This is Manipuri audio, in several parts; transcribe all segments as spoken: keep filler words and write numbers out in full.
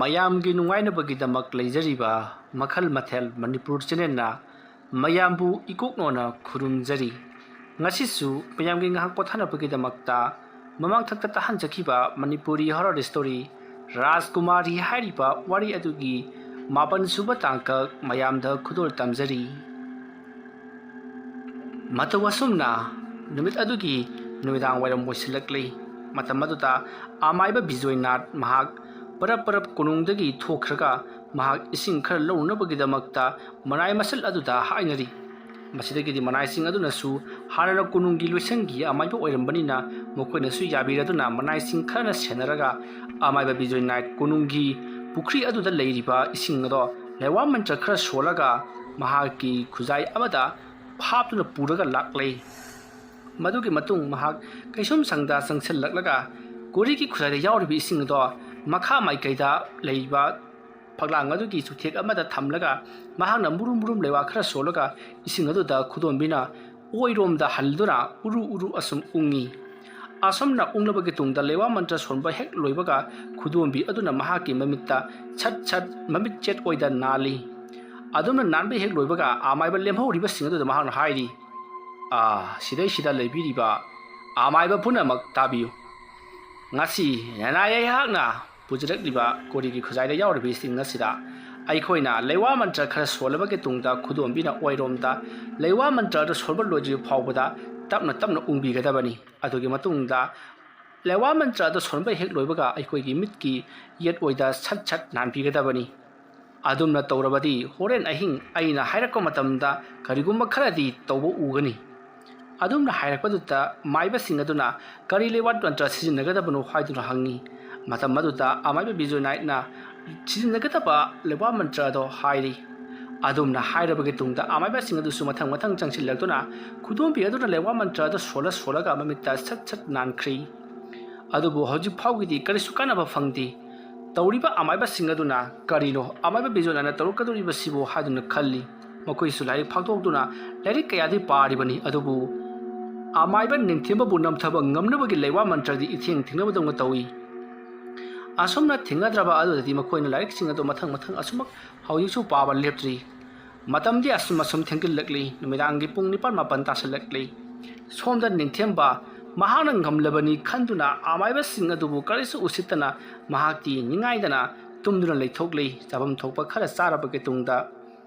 ꯃꯌꯥꯝꯒꯤ ꯅꯨꯡꯉꯥꯏꯅꯕꯒꯤꯗꯃꯛ ꯂꯩꯖꯔꯤꯕ ꯃꯈꯜ ꯃꯊꯦꯜ ꯃꯅꯤꯄꯨꯔ ꯆꯦꯅꯦꯜꯅ ꯃꯌꯥꯝꯕꯨ ꯏꯀꯣꯛꯅꯣꯅ ꯈꯨꯔꯨꯝꯖꯔꯤ꯫ ꯉꯁꯤꯁꯨ ꯃꯌꯥꯝꯒꯤ ꯉꯥꯏꯍꯥꯛ ꯄꯣꯊꯥꯅꯕꯒꯤꯗꯃꯛꯇ ꯃꯃꯥꯡꯊꯛꯇ ꯇꯥꯍꯟꯖꯈꯤꯕ ꯃꯅꯤꯄꯨꯔꯤ ꯍꯣꯔꯔ ꯁ꯭ꯇꯣꯔꯤ ꯔꯥꯖꯀꯨꯃꯥꯔꯤ ꯍꯥꯏꯔꯤꯕ ꯋꯥꯔꯤ ꯑꯗꯨꯒꯤ ꯃꯥꯄꯟ ꯁꯨꯕ ꯇꯥꯡꯀꯛ ꯃꯌꯥꯝꯗ ꯈꯨꯗꯣꯜ ꯇꯝꯖꯔꯤ꯫ ꯃꯇꯧ ꯑꯁꯨꯝꯅ ꯅꯨꯃꯤꯠ ꯑꯗꯨꯒꯤ ꯅꯨꯃꯤꯗꯥꯡ ꯋꯥꯏꯔꯝ ꯑꯣꯏꯁꯤꯜꯂꯛꯂꯤ꯫ ꯃꯇꯝ ꯑꯗꯨꯗ ꯑꯃꯥꯏꯕ ꯕꯤꯖꯣꯏꯅꯥꯊ ꯃꯍꯥꯛ ꯄꯔꯞ ꯄꯔꯞ ꯀꯣꯅꯨꯡꯗꯒꯤ ꯊꯣꯛꯈ꯭ꯔꯒ ꯃꯍꯥꯛ ꯏꯁꯤꯡ ꯈꯔ ꯂꯧꯅꯕꯒꯤꯗꯃꯛꯇ ꯃꯅꯥꯏ ꯃꯁꯜ ꯑꯗꯨꯗ ꯍꯥꯏꯅꯔꯤ꯫ ꯃꯁꯤꯗꯒꯤꯗꯤ ꯃꯅꯥꯏꯁꯤꯡ ꯑꯗꯨꯅꯁꯨ ꯍꯥꯟꯅꯅ ꯀꯣꯅꯨꯡꯒꯤ ꯂꯣꯏꯁꯪꯒꯤ ꯑꯃꯥꯏꯕ ꯑꯣꯏꯔꯝꯕꯅꯤꯅ ꯃꯈꯣꯏꯅꯁꯨ ꯌꯥꯕꯤꯔꯗꯨꯅ ꯃꯅꯥꯏꯁꯤꯡ ꯈꯔꯅ ꯁꯦꯟꯅꯔꯒ ꯑꯃꯥꯏꯕ ꯕꯤꯖꯣꯏꯅꯥꯊ ꯀꯣꯅꯨꯡꯒꯤ ꯄꯨꯈ꯭ꯔꯤ ꯑꯗꯨꯗ ꯂꯩꯔꯤꯕ ꯏꯁꯤꯡ ꯑꯗꯣ ꯂꯩꯋꯥ ꯃꯟꯇ꯭ꯔ ꯈꯔ ꯁꯣꯜꯂꯒ ꯃꯍꯥꯛꯀꯤ ꯈꯨꯖꯥꯏ ꯑꯃꯗ ꯍꯥꯞꯇꯨꯅ ꯄꯨꯔꯒ ꯂꯥꯛꯂꯦ꯫ ꯃꯗꯨꯒꯤ ꯃꯇꯨꯡ ꯃꯍꯥꯛ ꯀꯩꯁꯨꯝ ꯁꯪꯗ ꯆꯪꯁꯤꯜꯂꯛꯂꯒ ꯀꯣꯔꯤꯒꯤ ꯈꯨꯖꯥꯏꯗ ꯌꯥꯎꯔꯤꯕ ꯏꯁꯤꯡ ꯑꯗꯣ ꯃꯈꯥ ꯃꯥꯏꯀꯩꯗ ꯂꯩꯕ ꯐꯛꯂꯥꯡ ꯑꯗꯨꯒꯤ ꯆꯨꯊꯦꯛ ꯑꯃꯗ ꯊꯝꯂꯒ ꯃꯍꯥꯛꯅ ꯃꯨꯔꯨꯝ ꯃꯨꯔꯨꯝ ꯂꯩꯋꯥ ꯈꯔ ꯁꯣꯜꯂꯒ ꯏꯁꯤꯡ ꯑꯗꯨꯗ ꯈꯨꯗꯣꯝꯕꯤꯅ ꯑꯣꯏꯔꯣꯝꯗ ꯍꯜꯗꯨꯅ ꯎꯔꯨ ꯎꯔꯨ ꯑꯁꯨꯝ ꯎꯪꯉꯤ꯫ ꯑꯁꯨꯝꯅ ꯎꯪꯂꯕꯒꯤ ꯇꯨꯡꯗ ꯂꯩꯋꯥ ꯃꯟꯇ꯭ꯔ ꯁꯣꯟꯕ ꯍꯦꯛ ꯂꯣꯏꯕꯒ ꯈꯨꯗꯣꯝꯕꯤ ꯑꯗꯨꯅ ꯃꯍꯥꯛꯀꯤ ꯃꯃꯤꯠꯇ ꯁꯠ ꯁꯠ ꯃꯃꯤꯠ ꯆꯦꯠ ꯑꯣꯏꯗ ꯅꯥꯜꯂꯤ꯫ ꯑꯗꯨꯝꯅ ꯅꯥꯟꯕ ꯍꯦꯛ ꯂꯣꯏꯕꯒ ꯑꯃꯥꯏꯕ ꯂꯦꯝꯍꯧꯔꯤꯕꯁꯤꯡ ꯑꯗꯨꯗ ꯃꯍꯥꯛꯅ ꯍꯥꯏꯔꯤ, "ꯑꯥ, ꯁꯤꯗꯩꯁꯤꯗ ꯂꯩꯕꯤꯔꯤꯕ ꯑꯃꯥꯏꯕ ꯄꯨꯝꯅꯃꯛ ꯇꯥꯕꯤꯌꯨ꯫ ꯉꯁꯤ ꯅꯅꯥꯏ ꯑꯩꯍꯥꯛꯅ ꯄꯨꯖꯔꯛꯂꯤꯕ ꯀꯣꯔꯤꯒꯤ ꯈꯨꯖꯥꯏꯗ ꯌꯥꯎꯔꯤꯕ ꯏꯁꯤꯡ ꯑꯁꯤꯗ ꯑꯩꯈꯣꯏꯅ ꯂꯩꯋꯥ ꯃꯟꯇ꯭ꯔ ꯈꯔ ꯁꯣꯜꯂꯕꯒꯤ ꯇꯨꯡꯗ ꯈꯨꯗꯣꯝꯕꯤꯅ ꯑꯣꯏꯔꯣꯝꯗ ꯂꯩꯋꯥ ꯃꯟꯇ꯭ꯔ ꯑꯗꯨ ꯁꯣꯟꯕ ꯂꯣꯏꯗ꯭ꯔꯤꯕ ꯐꯥꯎꯕꯗ ꯇꯞꯅ ꯇꯞꯅ ꯎꯪꯕꯤꯒꯗꯕꯅꯤ꯫ ꯑꯗꯨꯒꯤ ꯃꯇꯨꯡꯗ ꯂꯩꯋꯥ ꯃꯟꯇ꯭ꯔ ꯑꯗꯨ ꯁꯣꯟꯕ ꯍꯦꯛ ꯂꯣꯏꯕꯒ ꯑꯩꯈꯣꯏꯒꯤ ꯃꯤꯠꯀꯤ ꯌꯦꯠ ꯑꯣꯏꯗ ꯁꯠ ꯁꯠ ꯅꯥꯟꯕꯤꯒꯗꯕꯅꯤ꯫ ꯑꯗꯨꯝꯅ ꯇꯧꯔꯕꯗꯤ ꯍꯣꯔꯦꯟ ꯑꯍꯤꯡ ꯑꯩꯅ ꯍꯥꯏꯔꯛꯄ ꯃꯇꯝꯗ ꯀꯔꯤꯒꯨꯝꯕ ꯈꯔꯗꯤ ꯇꯧꯕ ꯎꯒꯅꯤ꯫" ꯑꯗꯨꯝꯅ ꯍꯥꯏꯔꯛꯄꯗꯨꯗ ꯃꯥꯏꯕꯁꯤꯡ ꯑꯗꯨꯅ ꯀꯔꯤ ꯂꯩꯋꯥ ꯃꯟꯇ꯭ꯔ ꯁꯤꯖꯤꯟꯅꯒꯗꯕꯅꯣ ꯍꯥꯏꯗꯨꯅ ꯍꯪꯉꯤ꯫ ꯃꯇꯝ ꯑꯗꯨꯗ ꯑꯃꯥꯏꯕ ꯕꯤꯖꯣꯏꯅꯥꯊꯅ ꯁꯤꯖꯤꯟꯅꯒꯗꯕ ꯂꯩꯋꯥ ꯃꯟꯇ꯭ꯔ ꯑꯗꯣ ꯍꯥꯏꯔꯤ꯫ ꯑꯗꯨꯝꯅ ꯍꯥꯏꯔꯕꯒꯤ ꯇꯨꯡꯗ ꯑꯃꯥꯏꯕꯁꯤꯡ ꯑꯗꯨꯁꯨ ꯃꯊꯪ ꯃꯊꯪ ꯆꯪꯁꯤꯜꯂꯛꯇꯨꯅ ꯈꯨꯗꯣꯝꯕꯤ ꯑꯗꯨꯅ ꯂꯩꯋꯥ ꯃꯟꯇ꯭ꯔ ꯑꯗꯨ ꯁꯣꯜꯂ ꯁꯣꯜꯂꯒ ꯃꯃꯤꯠꯇ ꯁꯠ ꯁꯠ ꯅꯥꯟꯈ꯭ꯔꯤ꯫ ꯑꯗꯨꯕꯨ ꯍꯧꯖꯤꯛ ꯐꯥꯎꯒꯤꯗꯤ ꯀꯔꯤꯁꯨ ꯀꯥꯟꯅꯕ ꯐꯪꯗꯦ꯫ ꯇꯧꯔꯤꯕ ꯑꯃꯥꯏꯕꯁꯤꯡ ꯑꯗꯨꯅ "ꯀꯔꯤꯅꯣ ꯑꯃꯥꯏꯕ ꯕꯤꯖꯣꯏꯅꯥꯊꯅ ꯇꯧꯔꯛꯀꯗꯧꯔꯤꯕꯁꯤꯕꯨ?" ꯍꯥꯏꯗꯨꯅ ꯈꯜꯂꯤ꯫ ꯃꯈꯣꯏꯁꯨ ꯂꯥꯏꯔꯤꯛ ꯐꯥꯛꯇꯣꯛꯇꯨꯅ ꯂꯥꯏꯔꯤꯛ ꯀꯌꯥꯗꯤ ꯄꯥꯔꯤꯕꯅꯤ, ꯑꯗꯨꯕꯨ ꯑꯃꯥꯏꯕ ꯅꯤꯡꯊꯦꯝꯕꯕꯨ ꯅꯝꯊꯕ ꯉꯝꯅꯕꯒꯤ ꯂꯩꯋꯥ ꯃꯟꯇ꯭ꯔꯗꯤ ꯏꯊꯦꯡ ꯊꯦꯡꯅꯕꯗꯧꯅ ꯇꯧꯏ꯫ ꯑꯁꯨꯝꯅ ꯊꯦꯡꯅꯗ꯭ꯔꯕ ꯑꯗꯨꯗꯗꯤ ꯃꯈꯣꯏꯅ ꯂꯥꯏꯔꯤꯛꯁꯤꯡ ꯑꯗꯨ ꯃꯊꯪ ꯃꯊꯪ ꯑꯁꯨꯃꯛ ꯍꯧꯖꯤꯛꯁꯨ ꯄꯥꯕ ꯂꯦꯞꯇ꯭ꯔꯤ꯫ ꯃꯇꯝꯗꯤ ꯑꯁꯨꯝ ꯑꯁꯨꯝ ꯊꯦꯡꯖꯤꯜꯂꯛꯂꯤ꯫ ꯅꯨꯃꯤꯗꯥꯡꯒꯤ ꯄꯨꯡ ꯅꯤꯄꯥꯟ ꯃꯥꯄꯟ ꯇꯥꯁꯤꯜꯂꯛꯂꯤ꯫ ꯁꯣꯝꯗ ꯅꯤꯡꯊꯦꯝꯕ ꯃꯍꯥꯛꯅ ꯉꯝꯂꯕꯅꯤ ꯈꯟꯗꯨꯅ ꯑꯃꯥꯏꯕꯁꯤꯡ ꯑꯗꯨꯕꯨ ꯀꯔꯤꯁꯨ ꯎꯁꯤꯠꯇꯅ ꯃꯍꯥꯛꯇꯤ ꯅꯤꯡꯉꯥꯏꯗꯅ ꯇꯨꯝꯗꯨꯅ ꯂꯩꯊꯣꯛꯂꯤ꯫ ꯆꯥꯐꯝ ꯊꯣꯛꯄ ꯈꯔ ꯆꯥꯔꯕꯒꯤ ꯇꯨꯡꯗ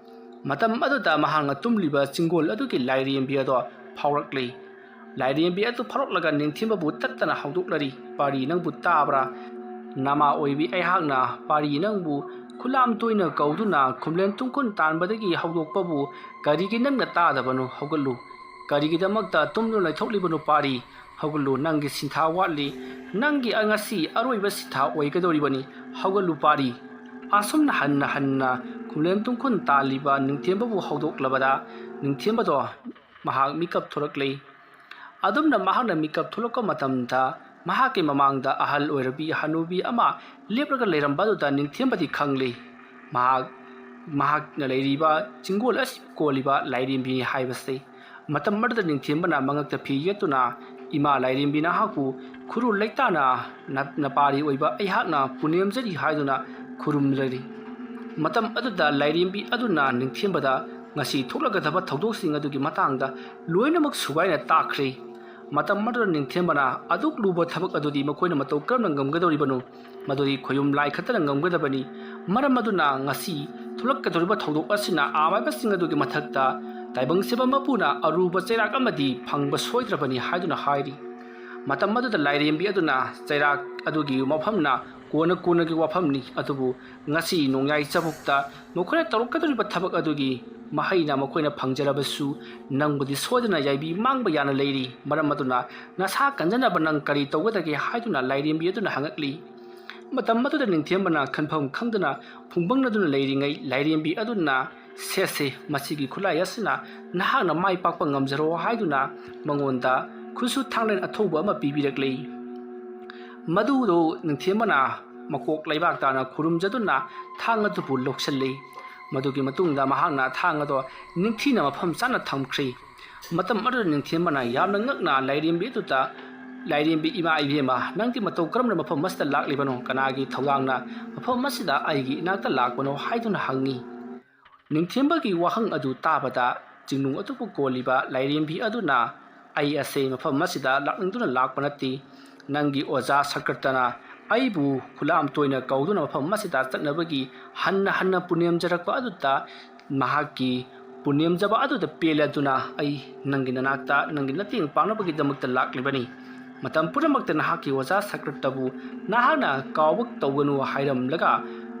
ꯃꯇꯝ ꯑꯗꯨꯗ ꯃꯍꯥꯛꯅ ꯇꯨꯝꯂꯤꯕ ꯆꯤꯡꯒꯣꯜ ꯑꯗꯨꯒꯤ ꯂꯥꯏꯔꯦꯝꯕꯤ ꯑꯗꯣ ꯐꯥꯎꯔꯛꯂꯤ꯫ ꯂꯥꯏꯔꯦꯝꯕꯤ ꯑꯗꯨ ꯐꯥꯎꯔꯛꯂꯒ ꯅꯤꯡꯊꯦꯝꯕꯕꯨ ꯇꯠꯇꯅ ꯍꯧꯗꯣꯛꯂꯔꯤ꯫ "ꯄꯥꯔꯤ, ꯅꯪꯕꯨ ꯇꯥꯕ꯭ꯔꯥ? ꯅꯃꯥ ꯑꯣꯏꯕꯤ ꯑꯩꯍꯥꯛꯅ ꯄꯥꯔꯤ ꯅꯪꯕꯨ ꯈꯨꯂꯥꯝ ꯇꯣꯏꯅ ꯀꯧꯗꯨꯅ ꯈꯨꯝꯂꯦꯟ ꯇꯨꯡꯈꯨꯟ ꯇꯥꯟꯕꯗꯒꯤ ꯍꯧꯗꯣꯛꯄꯕꯨ ꯀꯔꯤꯒꯤ ꯅꯪꯅ ꯇꯥꯗꯕꯅꯣ? ꯍꯧꯒꯠꯂꯨ꯫ ꯀꯔꯤꯒꯤꯗꯃꯛꯇ ꯇꯨꯝꯗꯨꯅ ꯂꯩꯊꯣꯛꯂꯤꯕꯅꯣ ꯄꯥꯔꯤ? ꯍꯧꯒꯠꯂꯨ, ꯅꯪꯒꯤ ꯁꯤꯟꯊꯥ ꯋꯥꯠꯂꯤ꯫ ꯅꯪꯒꯤ ꯉꯁꯤ ꯑꯔꯣꯏꯕ ꯁꯤꯟꯊꯥ ꯑꯣꯏꯒꯗꯧꯔꯤꯕꯅꯤ꯫ ꯍꯧꯒꯠꯂꯨ ꯄꯥꯔꯤ꯫" ꯑꯁꯨꯝꯅ ꯍꯟꯅ ꯍꯟꯅ ꯈꯨꯝꯂꯦꯟ ꯇꯨꯡꯈꯨꯟ ꯇꯥꯜꯂꯤꯕ ꯅꯤꯡꯊꯦꯝꯕꯕꯨ ꯍꯧꯗꯣꯛꯂꯕꯗ ꯅꯤꯡꯊꯦꯝꯕꯗꯣ ꯃꯍꯥꯛ ꯃꯤꯀꯞ ꯊꯣꯛꯂꯛꯂꯦ꯫ ꯑꯗꯨꯝꯅ ꯃꯍꯥꯛꯅ ꯃꯤꯀꯞ ꯊꯣꯛꯂꯛꯄ ꯃꯇꯝꯗ ꯃꯍꯥꯛꯀꯤ ꯃꯃꯥꯡꯗ ꯑꯍꯜ ꯑꯣꯏꯔꯕꯤ ꯍꯅꯨꯕꯤ ꯑꯃ ꯂꯦꯞꯂꯒ ꯂꯩꯔꯝꯕ ꯑꯗꯨꯗ ꯅꯤꯡꯊꯦꯝꯕꯗꯤ ꯈꯪꯂꯤ꯫ ꯃꯍꯥꯛ, ꯃꯍꯥꯛꯅ ꯂꯩꯔꯤꯕ ꯆꯤꯡꯒꯣꯜ ꯑꯁꯤ ꯀꯣꯜꯂꯤꯕ ꯂꯥꯏꯔꯦꯝꯕꯤꯅꯤ ꯍꯥꯏꯕꯁꯤ꯫ ꯃꯇꯝ ꯑꯗꯨꯗ ꯅꯤꯡꯊꯦꯝꯕꯅ ꯃꯉꯛꯇ ꯐꯤ ꯌꯦꯠꯇꯨꯅ, "ꯏꯃꯥ ꯂꯥꯏꯔꯦꯝꯕꯤ, ꯅꯍꯥꯛꯄꯨ ꯈꯨꯔꯨ ꯂꯩꯇꯥꯅ ꯅ-, ꯅꯄꯥꯔꯤ ꯑꯣꯏꯕ ꯑꯩꯍꯥꯛꯅ ꯄꯨꯅꯦꯝꯖꯔꯤ" ꯍꯥꯏꯗꯨꯅ ꯈꯨꯔꯨꯝꯖꯔꯤ꯫ ꯃꯇꯝ ꯑꯗꯨꯗ ꯂꯥꯏꯔꯦꯝꯕꯤ ꯑꯗꯨꯅ ꯅꯤꯡꯊꯦꯝꯕꯗ ꯉꯁꯤ ꯊꯣꯛꯂꯛꯀꯗꯕ ꯊꯧꯗꯣꯛꯁꯤꯡ ꯑꯗꯨꯒꯤ ꯃꯇꯥꯡꯗ ꯂꯣꯏꯅꯃꯛ ꯁꯨꯒꯥꯏꯅ ꯇꯥꯛꯈ꯭ꯔꯦ꯫ ꯃꯇꯝ ꯑꯗꯨꯗ ꯅꯤꯡꯊꯦꯝꯕꯅ ꯑꯗꯨꯛ ꯂꯨꯕ ꯊꯕꯛ ꯑꯗꯨꯗꯤ ꯃꯈꯣꯏꯅ ꯃꯇꯧ ꯀꯔꯝꯅ ꯉꯝꯒꯗꯧꯔꯤꯕꯅꯣ? ꯃꯗꯨꯗꯤ ꯈꯣꯌꯨꯝ ꯂꯥꯏ ꯈꯛꯇꯅ ꯉꯝꯒꯗꯕꯅꯤ꯫ ꯃꯔꯝ ꯑꯗꯨꯅ ꯉꯁꯤ ꯊꯣꯛꯂꯛꯀꯗꯧꯔꯤꯕ ꯊꯧꯗꯣꯛ ꯑꯁꯤꯅ ꯑꯃꯥꯏꯕꯁꯤꯡ ꯑꯗꯨꯒꯤ ꯃꯊꯛꯇ ꯇꯥꯏꯕꯪ ꯁꯤꯕ ꯃꯄꯨꯅ ꯑꯔꯨꯕ ꯆꯩꯔꯥꯛ ꯑꯃꯗꯤ ꯐꯪꯕ ꯁꯣꯏꯗ꯭ꯔꯕꯅꯤ ꯍꯥꯏꯗꯨꯅ ꯍꯥꯏꯔꯤ꯫ ꯃꯇꯝ ꯑꯗꯨꯗ ꯂꯥꯏꯔꯦꯝꯕꯤ ꯑꯗꯨꯅ ꯆꯩꯔꯥꯛ ꯑꯗꯨꯒꯤ ꯃꯐꯝꯅ ꯀꯣꯟꯅ ꯀꯣꯟꯅꯒꯤ ꯋꯥꯐꯝꯅꯤ, ꯑꯗꯨꯕꯨ ꯉꯁꯤ ꯅꯣꯡꯌꯥꯏ ꯆꯕꯨꯛꯇ ꯃꯈꯣꯏꯅ ꯇꯧꯔꯛꯀꯗꯧꯔꯤꯕ ꯊꯕꯛ ꯑꯗꯨꯒꯤ ꯃꯍꯩꯅ ꯃꯈꯣꯏꯅ ꯐꯪꯖꯔꯕꯁꯨ ꯅꯪꯕꯨꯗꯤ ꯁꯣꯏꯗꯅ ꯌꯥꯏꯕꯤ ꯃꯥꯡꯕ ꯌꯥꯅ ꯂꯩꯔꯤ꯫ ꯃꯔꯝ ꯑꯗꯨꯅ ꯅꯁꯥ ꯀꯟꯖꯅꯕ ꯅꯪ ꯀꯔꯤ ꯇꯧꯒꯗꯒꯦ ꯍꯥꯏꯗꯨꯅ ꯂꯥꯏꯔꯦꯝꯕꯤ ꯑꯗꯨꯅ ꯍꯪꯉꯛꯂꯤ꯫ ꯃꯇꯝ ꯑꯗꯨꯗ ꯅꯤꯡꯊꯦꯝꯕꯅ ꯈꯟꯐꯝ ꯈꯪꯗꯅ ꯐꯨꯡꯕꯪꯅꯗꯨꯅ ꯂꯩꯔꯤꯉꯩ ꯂꯥꯏꯔꯦꯝꯕꯤ ꯑꯗꯨꯅ, "ꯁꯦꯁꯦ, ꯃꯁꯤꯒꯤ ꯈꯨꯠꯂꯥꯏ ꯑꯁꯤꯅ ꯅꯍꯥꯛꯅ ꯃꯥꯏ ꯄꯥꯛꯄ ꯉꯝꯖꯔꯣ" ꯍꯥꯏꯗꯨꯅ ꯃꯉꯣꯟꯗ ꯈꯨꯠꯁꯨ ꯊꯥꯡꯂꯦꯟ ꯑꯊꯧꯕ ꯑꯃ ꯄꯤꯕꯤꯔꯛꯂꯤ꯫ ꯃꯗꯨꯗꯨ ꯅꯤꯡꯊꯦꯝꯕꯅ ꯃꯀꯣꯛ ꯂꯩꯕꯥꯛ ꯇꯥꯅ ꯈꯨꯔꯨꯝꯖꯗꯨꯅ ꯊꯥꯡ ꯑꯗꯨꯕꯨ ꯂꯧꯁꯤꯜꯂꯤ꯫ ꯃꯗꯨꯒꯤ ꯃꯇꯨꯡꯗ ꯃꯍꯥꯛꯅ ꯊꯥꯡ ꯑꯗꯣ ꯅꯤꯡꯊꯤꯅ ꯃꯐꯝ ꯆꯥꯅ ꯊꯝꯈ꯭ꯔꯦ꯫ ꯃꯇꯝ ꯑꯗꯨꯗ ꯅꯤꯡꯊꯦꯝꯕꯅ ꯌꯥꯝꯅ ꯉꯛꯅ ꯂꯥꯏꯔꯦꯝꯕꯤ ꯑꯗꯨꯗ ꯂꯥꯏꯔꯦꯝꯕꯤ ꯏꯃꯥ ꯏꯕꯦꯝꯃ, ꯅꯪꯗꯤ ꯃꯇꯧ ꯀꯔꯝꯅ ꯃꯐꯝ ꯑꯁꯤꯗ ꯂꯥꯛꯂꯤꯕꯅꯣ? ꯀꯅꯥꯒꯤ ꯊꯧꯗꯥꯡꯅ ꯃꯐꯝ ꯑꯁꯤꯗ ꯑꯩꯒꯤ ꯏꯅꯥꯛꯇ ꯂꯥꯛꯄꯅꯣ?" ꯍꯥꯏꯗꯨꯅ ꯍꯪꯉꯤ꯫ ꯅꯤꯡꯊꯦꯝꯕꯒꯤ ꯋꯥꯍꯪ ꯑꯗꯨ ꯇꯥꯕꯗ ꯆꯤꯡꯅꯨꯡ ꯑꯗꯨꯕꯨ ꯀꯣꯜꯂꯤꯕ ꯂꯥꯏꯔꯦꯝꯕꯤ ꯑꯗꯨꯅ, "ꯑꯩ ꯑꯁꯦ ꯃꯐꯝ ꯑꯁꯤꯗ ꯂꯥꯛꯅꯤꯡꯗꯨꯅ ꯂꯥꯛꯄ ꯅꯠꯇꯦ꯫ ꯅꯪꯒꯤ ꯑꯣꯖꯥ ꯁꯀ꯭ꯔꯇꯅ ꯑꯩꯕꯨ ꯈꯨꯂꯥꯝ ꯇꯣꯏꯅ ꯀꯧꯗꯨꯅ ꯃꯐꯝ ꯑꯁꯤꯗ ꯆꯠꯅꯕꯒꯤ ꯍꯟꯅ ꯍꯟꯅ ꯄꯨꯅꯦꯝꯖꯔꯛꯄ ꯑꯗꯨꯗ ꯃꯍꯥꯛꯀꯤ ꯄꯨꯅꯦꯝꯖꯕ ꯑꯗꯨꯗ ꯄꯦꯜꯂꯗꯨꯅ ꯑꯩ ꯅꯪꯒꯤ ꯅꯅꯥꯛꯇ ꯅꯪꯒꯤ ꯃꯇꯦꯡ ꯄꯥꯡꯅꯕꯒꯤꯗꯃꯛꯇ ꯂꯥꯛꯂꯤꯕꯅꯤ꯫ ꯃꯇꯝ ꯄꯨꯝꯅꯃꯛꯇ ꯅꯍꯥꯛꯀꯤ ꯑꯣꯖꯥ ꯁꯀ꯭ꯔꯇꯕꯨ ꯅꯍꯥꯛꯅ ꯀꯥꯎꯕ ꯇꯧꯒꯅꯨ" ꯍꯥꯏꯔꯝꯂꯒ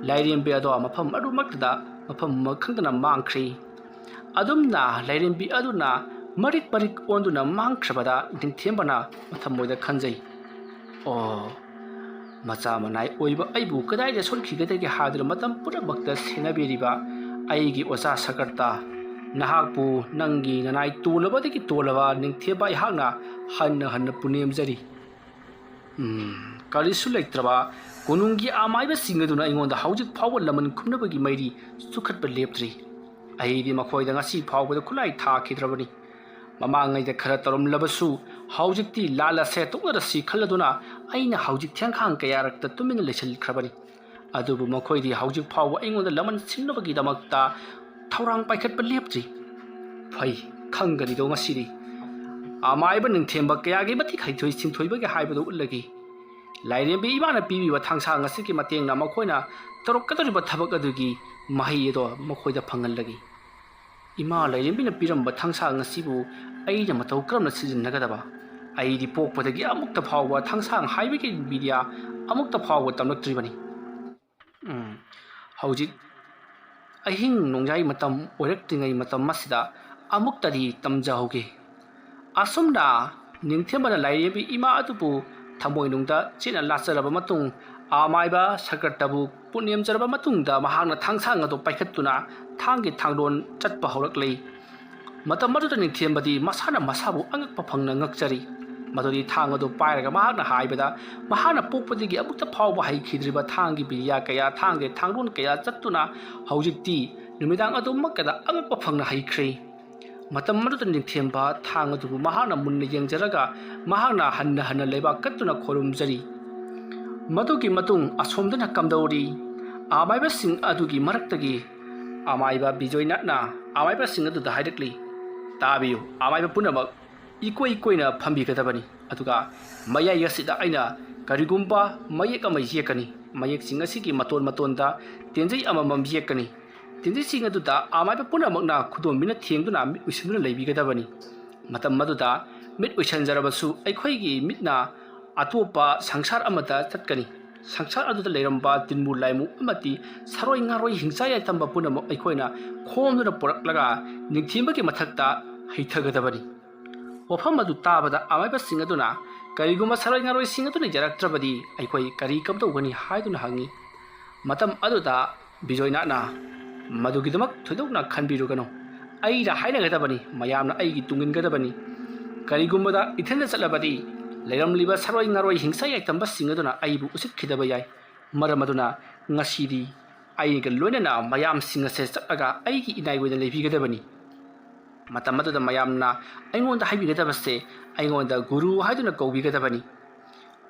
ꯂꯥꯏꯔꯦꯝꯕꯤ ꯑꯗꯣ ꯃꯐꯝ ꯑꯗꯨꯃꯛꯇꯗ ꯃꯐꯝ ꯑꯃ ꯈꯪꯗꯅ ꯃꯥꯡꯈ꯭ꯔꯦ꯫ ꯑꯗꯨꯝꯅ ꯂꯥꯏꯔꯦꯝꯕꯤ ꯑꯗꯨꯅ ꯃꯔꯤꯛ ꯃꯔꯤꯛ ꯑꯣꯟꯗꯨꯅ ꯃꯥꯡꯈ꯭ꯔꯕꯗ ꯅꯤꯡꯊꯦꯝꯕꯅ ꯃꯊꯃꯣꯏꯗ ꯈꯟꯖꯩ, "ꯑꯣ, ꯃꯆꯥ ꯃꯅꯥꯏ ꯑꯣꯏꯕ ꯑꯩꯕꯨ ꯀꯗꯥꯏꯗ ꯁꯣꯏꯈꯤꯒꯗꯒꯦ ꯍꯥꯏꯗꯨꯅ ꯃꯇꯝ ꯄꯨꯝꯅꯃꯛꯇ ꯁꯦꯟꯅꯕꯤꯔꯤꯕ ꯑꯩꯒꯤ ꯑꯣꯖꯥ ꯁꯀ꯭ꯔꯇ, ꯅꯍꯥꯛꯄꯨ ꯅꯪꯒꯤ ꯅꯅꯥꯏ ꯇꯣꯜꯂꯕꯗꯒꯤ ꯇꯣꯜꯂꯕ ꯅꯤꯡꯊꯦꯝꯕ ꯑꯩꯍꯥꯛꯅ ꯍꯟꯅ ꯍꯟꯅ ꯄꯨꯅꯦꯝꯖꯔꯤ꯫ ꯎꯝ, ꯀꯔꯤꯁꯨ ꯂꯩꯇ꯭ꯔꯕ ꯀꯣꯅꯨꯡꯒꯤ ꯑꯃꯥꯏꯕꯁꯤꯡ ꯑꯗꯨꯅ ꯑꯩꯉꯣꯟꯗ ꯍꯧꯖꯤꯛ ꯐꯥꯎꯕ ꯂꯃꯟ ꯈꯨꯝꯅꯕꯒꯤ ꯃꯩꯔꯤ ꯆꯨꯈꯠꯄ ꯂꯦꯞꯇ꯭ꯔꯤ꯫ ꯑꯩꯗꯤ ꯃꯈꯣꯏꯗ ꯉꯁꯤ ꯐꯥꯎꯕꯗ ꯈꯨꯠꯂꯥꯏ ꯊꯥꯈꯤꯗ꯭ꯔꯕꯅꯤ꯫ ꯃꯃꯥꯡꯉꯩꯗ ꯈꯔ ꯇꯧꯔꯝꯂꯕꯁꯨ ꯍꯧꯖꯤꯛꯇꯤ ꯂꯥꯜꯂꯁꯦ ꯇꯣꯛꯅꯔꯁꯤ ꯈꯜꯂꯗꯨꯅ ꯑꯩꯅ ꯍꯧꯖꯤꯛ ꯊꯦꯡꯈꯥꯡ ꯀꯌꯥꯔꯛꯇ ꯇꯨꯃꯤꯟꯅ ꯂꯩꯁꯤꯟꯈ꯭ꯔꯕꯅꯤ꯫ ꯑꯗꯨꯕꯨ ꯃꯈꯣꯏꯗꯤ ꯍꯧꯖꯤꯛ ꯐꯥꯎꯕ ꯑꯩꯉꯣꯟꯗ ꯂꯃꯟ ꯁꯤꯡꯅꯕꯒꯤꯗꯃꯛꯇ ꯊꯧꯔꯥꯡ ꯄꯥꯏꯈꯠꯄ ꯂꯦꯞꯇ꯭ꯔꯤ꯫ ꯐꯩ, ꯈꯪꯒꯅꯤꯗꯣ ꯉꯁꯤꯗꯤ꯫ ꯑꯃꯥꯏꯕ ꯅꯤꯡꯊꯦꯝꯕ ꯀꯌꯥꯒꯤ ꯃꯇꯤꯛ ꯍꯩꯊꯣꯏ ꯁꯤꯡꯊꯣꯏꯕꯒꯦ ꯍꯥꯏꯕꯗꯨ ꯎꯠꯂꯒꯦ꯫ ꯂꯥꯏꯔꯦꯝꯕꯤ ꯏꯃꯥꯅ ꯄꯤꯕꯤꯕ ꯊꯥꯡꯁꯥꯡ ꯑꯁꯤꯒꯤ ꯃꯇꯦꯡꯅ ꯃꯈꯣꯏꯅ ꯇꯧꯔꯛꯀꯗꯧꯔꯤꯕ ꯊꯕꯛ ꯑꯗꯨꯒꯤ ꯃꯍꯩ ꯑꯗꯣ ꯃꯈꯣꯏꯗ ꯐꯪꯍꯜꯂꯒꯦ꯫ ꯏꯃꯥ ꯂꯥꯏꯔꯦꯝꯕꯤꯅ ꯄꯤꯔꯝꯕ ꯊꯥꯡꯁꯥꯡ ꯑꯁꯤꯕꯨ ꯑꯩꯅ ꯃꯇꯧ ꯀꯔꯝꯅ ꯁꯤꯖꯤꯟꯅꯒꯗꯕ? ꯑꯩꯗꯤ ꯄꯣꯛꯄꯗꯒꯤ ꯑꯃꯨꯛꯇ ꯐꯥꯎꯕ ꯊꯥꯡꯁꯥꯡ ꯍꯥꯏꯕꯒꯤ ꯕꯤꯗ꯭ꯌꯥ ꯑꯃꯨꯛꯇ ꯐꯥꯎꯕ ꯇꯝꯂꯛꯇ꯭ꯔꯤꯕꯅꯤ꯫ ꯎꯝ, ꯍꯧꯖꯤꯛ ꯑꯍꯤꯡ ꯅꯣꯡꯌꯥꯏ ꯃꯇꯝ ꯑꯣꯏꯔꯛꯇ꯭ꯔꯤꯉꯩ ꯃꯇꯝ ꯑꯁꯤꯗ ꯑꯃꯨꯛꯇꯗꯤ ꯇꯝꯖꯍꯧꯒꯦ꯫ ꯑꯁꯨꯝꯅ ꯅꯤꯡꯊꯦꯝꯕꯅ ꯂꯥꯏꯔꯦꯝꯕꯤ ꯏꯃꯥ ꯑꯗꯨꯕꯨ ꯊꯃꯣꯏꯅꯨꯡꯗ ꯆꯦꯠꯅ ꯂꯥꯠꯆꯔꯕ ꯃꯇꯨꯡ, ꯑꯃꯥꯏꯕ ꯁꯀ꯭ꯔꯇꯕꯨ ꯄꯨꯅꯦꯝꯖꯔꯕ ꯃꯇꯨꯡꯗ, ꯃꯍꯥꯛꯅ ꯊꯥꯡꯁꯥꯡ ꯑꯗꯨ ꯄꯥꯏꯈꯠꯇꯨꯅ ꯊꯥꯡꯒꯤ ꯊꯥꯡꯂꯣꯟ ꯆꯠꯄ ꯍꯧꯔꯛꯂꯤ꯫ ꯃꯇꯝ ꯑꯗꯨꯗ ꯅꯤꯡꯊꯦꯝꯕꯗꯤ ꯃꯁꯥꯅ ꯃꯁꯥꯕꯨ ꯑꯉꯛꯄ ꯐꯪꯅ ꯉꯛꯆꯔꯤ꯫ ꯃꯗꯨꯗꯤ ꯊꯥꯡ ꯑꯗꯨ ꯄꯥꯏꯔꯒ ꯃꯍꯥꯛꯅ ꯍꯥꯏꯕꯗ, ꯃꯍꯥꯛꯅ ꯄꯣꯛꯄꯗꯒꯤ ꯑꯃꯨꯛꯇ ꯐꯥꯎꯕ ꯍꯩꯈꯤꯗ꯭ꯔꯤꯕ ꯊꯥꯡꯒꯤ ꯕꯤꯗ꯭ꯌꯥ ꯀꯌꯥ, ꯊꯥꯡꯒꯤ ꯊꯥꯡꯂꯣꯟ ꯀꯌꯥ ꯆꯠꯇꯨꯅ ꯍꯧꯖꯤꯛꯇꯤ ꯅꯨꯃꯤꯗꯥꯡ ꯑꯗꯨꯃꯛꯇꯗ ꯑꯉꯛꯄ ꯐꯪꯅ ꯍꯩꯈ꯭ꯔꯦ꯫ ꯃꯇꯝ ꯑꯗꯨꯗ ꯅꯤꯡꯊꯦꯝꯕ ꯊꯥꯡ ꯑꯗꯨꯕꯨ ꯃꯍꯥꯛꯅ ꯃꯨꯟꯅ ꯌꯦꯡꯖꯔꯒ ꯃꯍꯥꯛꯅ ꯍꯟꯅ ꯍꯟꯅ ꯂꯩꯕꯥꯛ ꯀꯠꯇꯨꯅ ꯈꯣꯏꯔꯨꯝꯖꯔꯤ꯫ ꯃꯗꯨꯒꯤ ꯃꯇꯨꯡ ꯑꯁꯣꯝꯗꯅ ꯀꯝꯗꯧꯔꯤ? ꯑꯃꯥꯏꯕꯁꯤꯡ ꯑꯗꯨꯒꯤ ꯃꯔꯛꯇꯒꯤ ꯑꯃꯥꯏꯕ ꯕꯤꯖꯣꯏꯅꯥꯊꯅ ꯑꯃꯥꯏꯕꯁꯤꯡ ꯑꯗꯨꯗ ꯍꯥꯏꯔꯛꯂꯤ, "ꯇꯥꯕꯤꯌꯨ, ꯑꯃꯥꯏꯕ ꯄꯨꯝꯅꯃꯛ ꯏꯀꯣꯏ ꯀꯣꯏꯅ ꯐꯝꯕꯤꯒꯗꯕꯅꯤ, ꯑꯗꯨꯒ ꯃꯌꯥꯏ ꯑꯁꯤꯗ ꯑꯩꯅ ꯀꯔꯤꯒꯨꯝꯕ ꯃꯌꯦꯛ ꯑꯃ ꯌꯦꯛꯀꯅꯤ꯫ ꯃꯌꯦꯛꯁꯤꯡ ꯑꯁꯤꯒꯤ ꯃꯇꯣꯟ ꯃꯇꯣꯟꯗ ꯇꯦꯟꯖꯩ ꯑꯃꯃꯝ ꯌꯦꯛꯀꯅꯤ꯫ ꯇꯦꯟꯖꯩꯁꯤꯡ ꯑꯗꯨꯗ ꯑꯃꯥꯏꯕ ꯄꯨꯝꯅꯃꯛꯅ ꯈꯨꯗꯣꯝꯕꯤꯅ ꯊꯦꯡꯗꯨꯅ ꯃꯤꯠ ꯎꯏꯁꯤꯟꯗꯨꯅ ꯂꯩꯕꯤꯒꯗꯕꯅꯤ꯫ ꯃꯇꯝ ꯑꯗꯨꯗ ꯃꯤꯠ ꯎꯏꯁꯤꯟꯖꯔꯕꯁꯨ ꯑꯩꯈꯣꯏꯒꯤ ꯃꯤꯠꯅ ꯑꯇꯣꯞꯄ ꯁꯪꯁꯥꯔ ꯑꯃꯗ ꯆꯠꯀꯅꯤ꯫ ꯁꯪꯁꯥꯔ ꯑꯗꯨꯗ ꯂꯩꯔꯝꯕ ꯇꯤꯟꯕꯨ ꯂꯥꯏꯃꯨ ꯑꯃꯗꯤ ꯁꯥꯔꯣꯏ ꯉꯥꯔꯣꯏ ꯍꯤꯡꯆꯥ ꯌꯥꯏꯇꯝꯕ ꯄꯨꯝꯅꯃꯛ ꯑꯩꯈꯣꯏꯅ ꯈꯣꯝꯗꯨꯅ ꯄꯨꯔꯛꯂꯒ ꯅꯤꯡꯊꯦꯝꯕꯒꯤ ꯃꯊꯛꯇ ꯍꯩꯊꯒꯗꯕꯅꯤ"꯫ ꯋꯥꯐꯝ ꯑꯗꯨ ꯇꯥꯕꯗ ꯑꯃꯥꯏꯕꯁꯤꯡ ꯑꯗꯨꯅ, "ꯀꯔꯤꯒꯨꯝꯕ ꯁꯥꯔꯣꯏ ꯉꯥꯔꯣꯏꯁꯤꯡ ꯑꯗꯨꯅ ꯌꯥꯔꯛꯇ꯭ꯔꯕꯗꯤ ꯑꯩꯈꯣꯏ ꯀꯔꯤ ꯀꯝꯗꯧꯒꯅꯤ?" ꯍꯥꯏꯗꯨꯅ ꯍꯪꯉꯤ꯫ ꯃꯇꯝ ꯑꯗꯨꯗ ꯕꯤꯖꯣꯏꯅꯥꯊꯅ, "ꯃꯗꯨꯒꯤꯗꯃꯛ ꯊꯣꯏꯗꯣꯛꯅ ꯈꯟꯕꯤꯔꯨꯒꯅꯨ꯫ ꯑꯩꯅ ꯍꯥꯏꯅꯒꯗꯕꯅꯤ, ꯃꯌꯥꯝꯅ ꯑꯩꯒꯤ ꯇꯨꯡ ꯏꯟꯒꯗꯕꯅꯤ꯫ ꯀꯔꯤꯒꯨꯝꯕꯗ ꯏꯊꯟꯗ ꯆꯠꯂꯕꯗꯤ ꯂꯩꯔꯝꯂꯤꯕ ꯁꯥꯔꯣꯏ ꯉꯥꯔꯣꯏ ꯍꯤꯡꯁꯥ ꯌꯥꯏꯇꯝꯕꯁꯤꯡ ꯑꯗꯨꯅ ꯑꯩꯕꯨ ꯎꯁꯤꯠꯈꯤꯗꯕ ꯌꯥꯏ꯫ ꯃꯔꯝ ꯑꯗꯨꯅ ꯉꯁꯤꯗꯤ ꯑꯩꯒ ꯂꯣꯏꯅꯅ ꯃꯌꯥꯝꯁꯤꯡ ꯑꯁꯦ ꯆꯠꯂꯒ ꯑꯩꯒꯤ ꯏꯅꯥꯏ ꯑꯣꯏꯅ ꯂꯩꯕꯤꯒꯗꯕꯅꯤ꯫ ꯃꯇꯝ ꯑꯗꯨꯗ ꯃꯌꯥꯝꯅ ꯑꯩꯉꯣꯟꯗ ꯍꯥꯏꯕꯤꯒꯗꯕꯁꯦ, ꯑꯩꯉꯣꯟꯗ ꯒꯨꯔꯨ ꯍꯥꯏꯗꯨꯅ ꯀꯧꯕꯤꯒꯗꯕꯅꯤ"꯫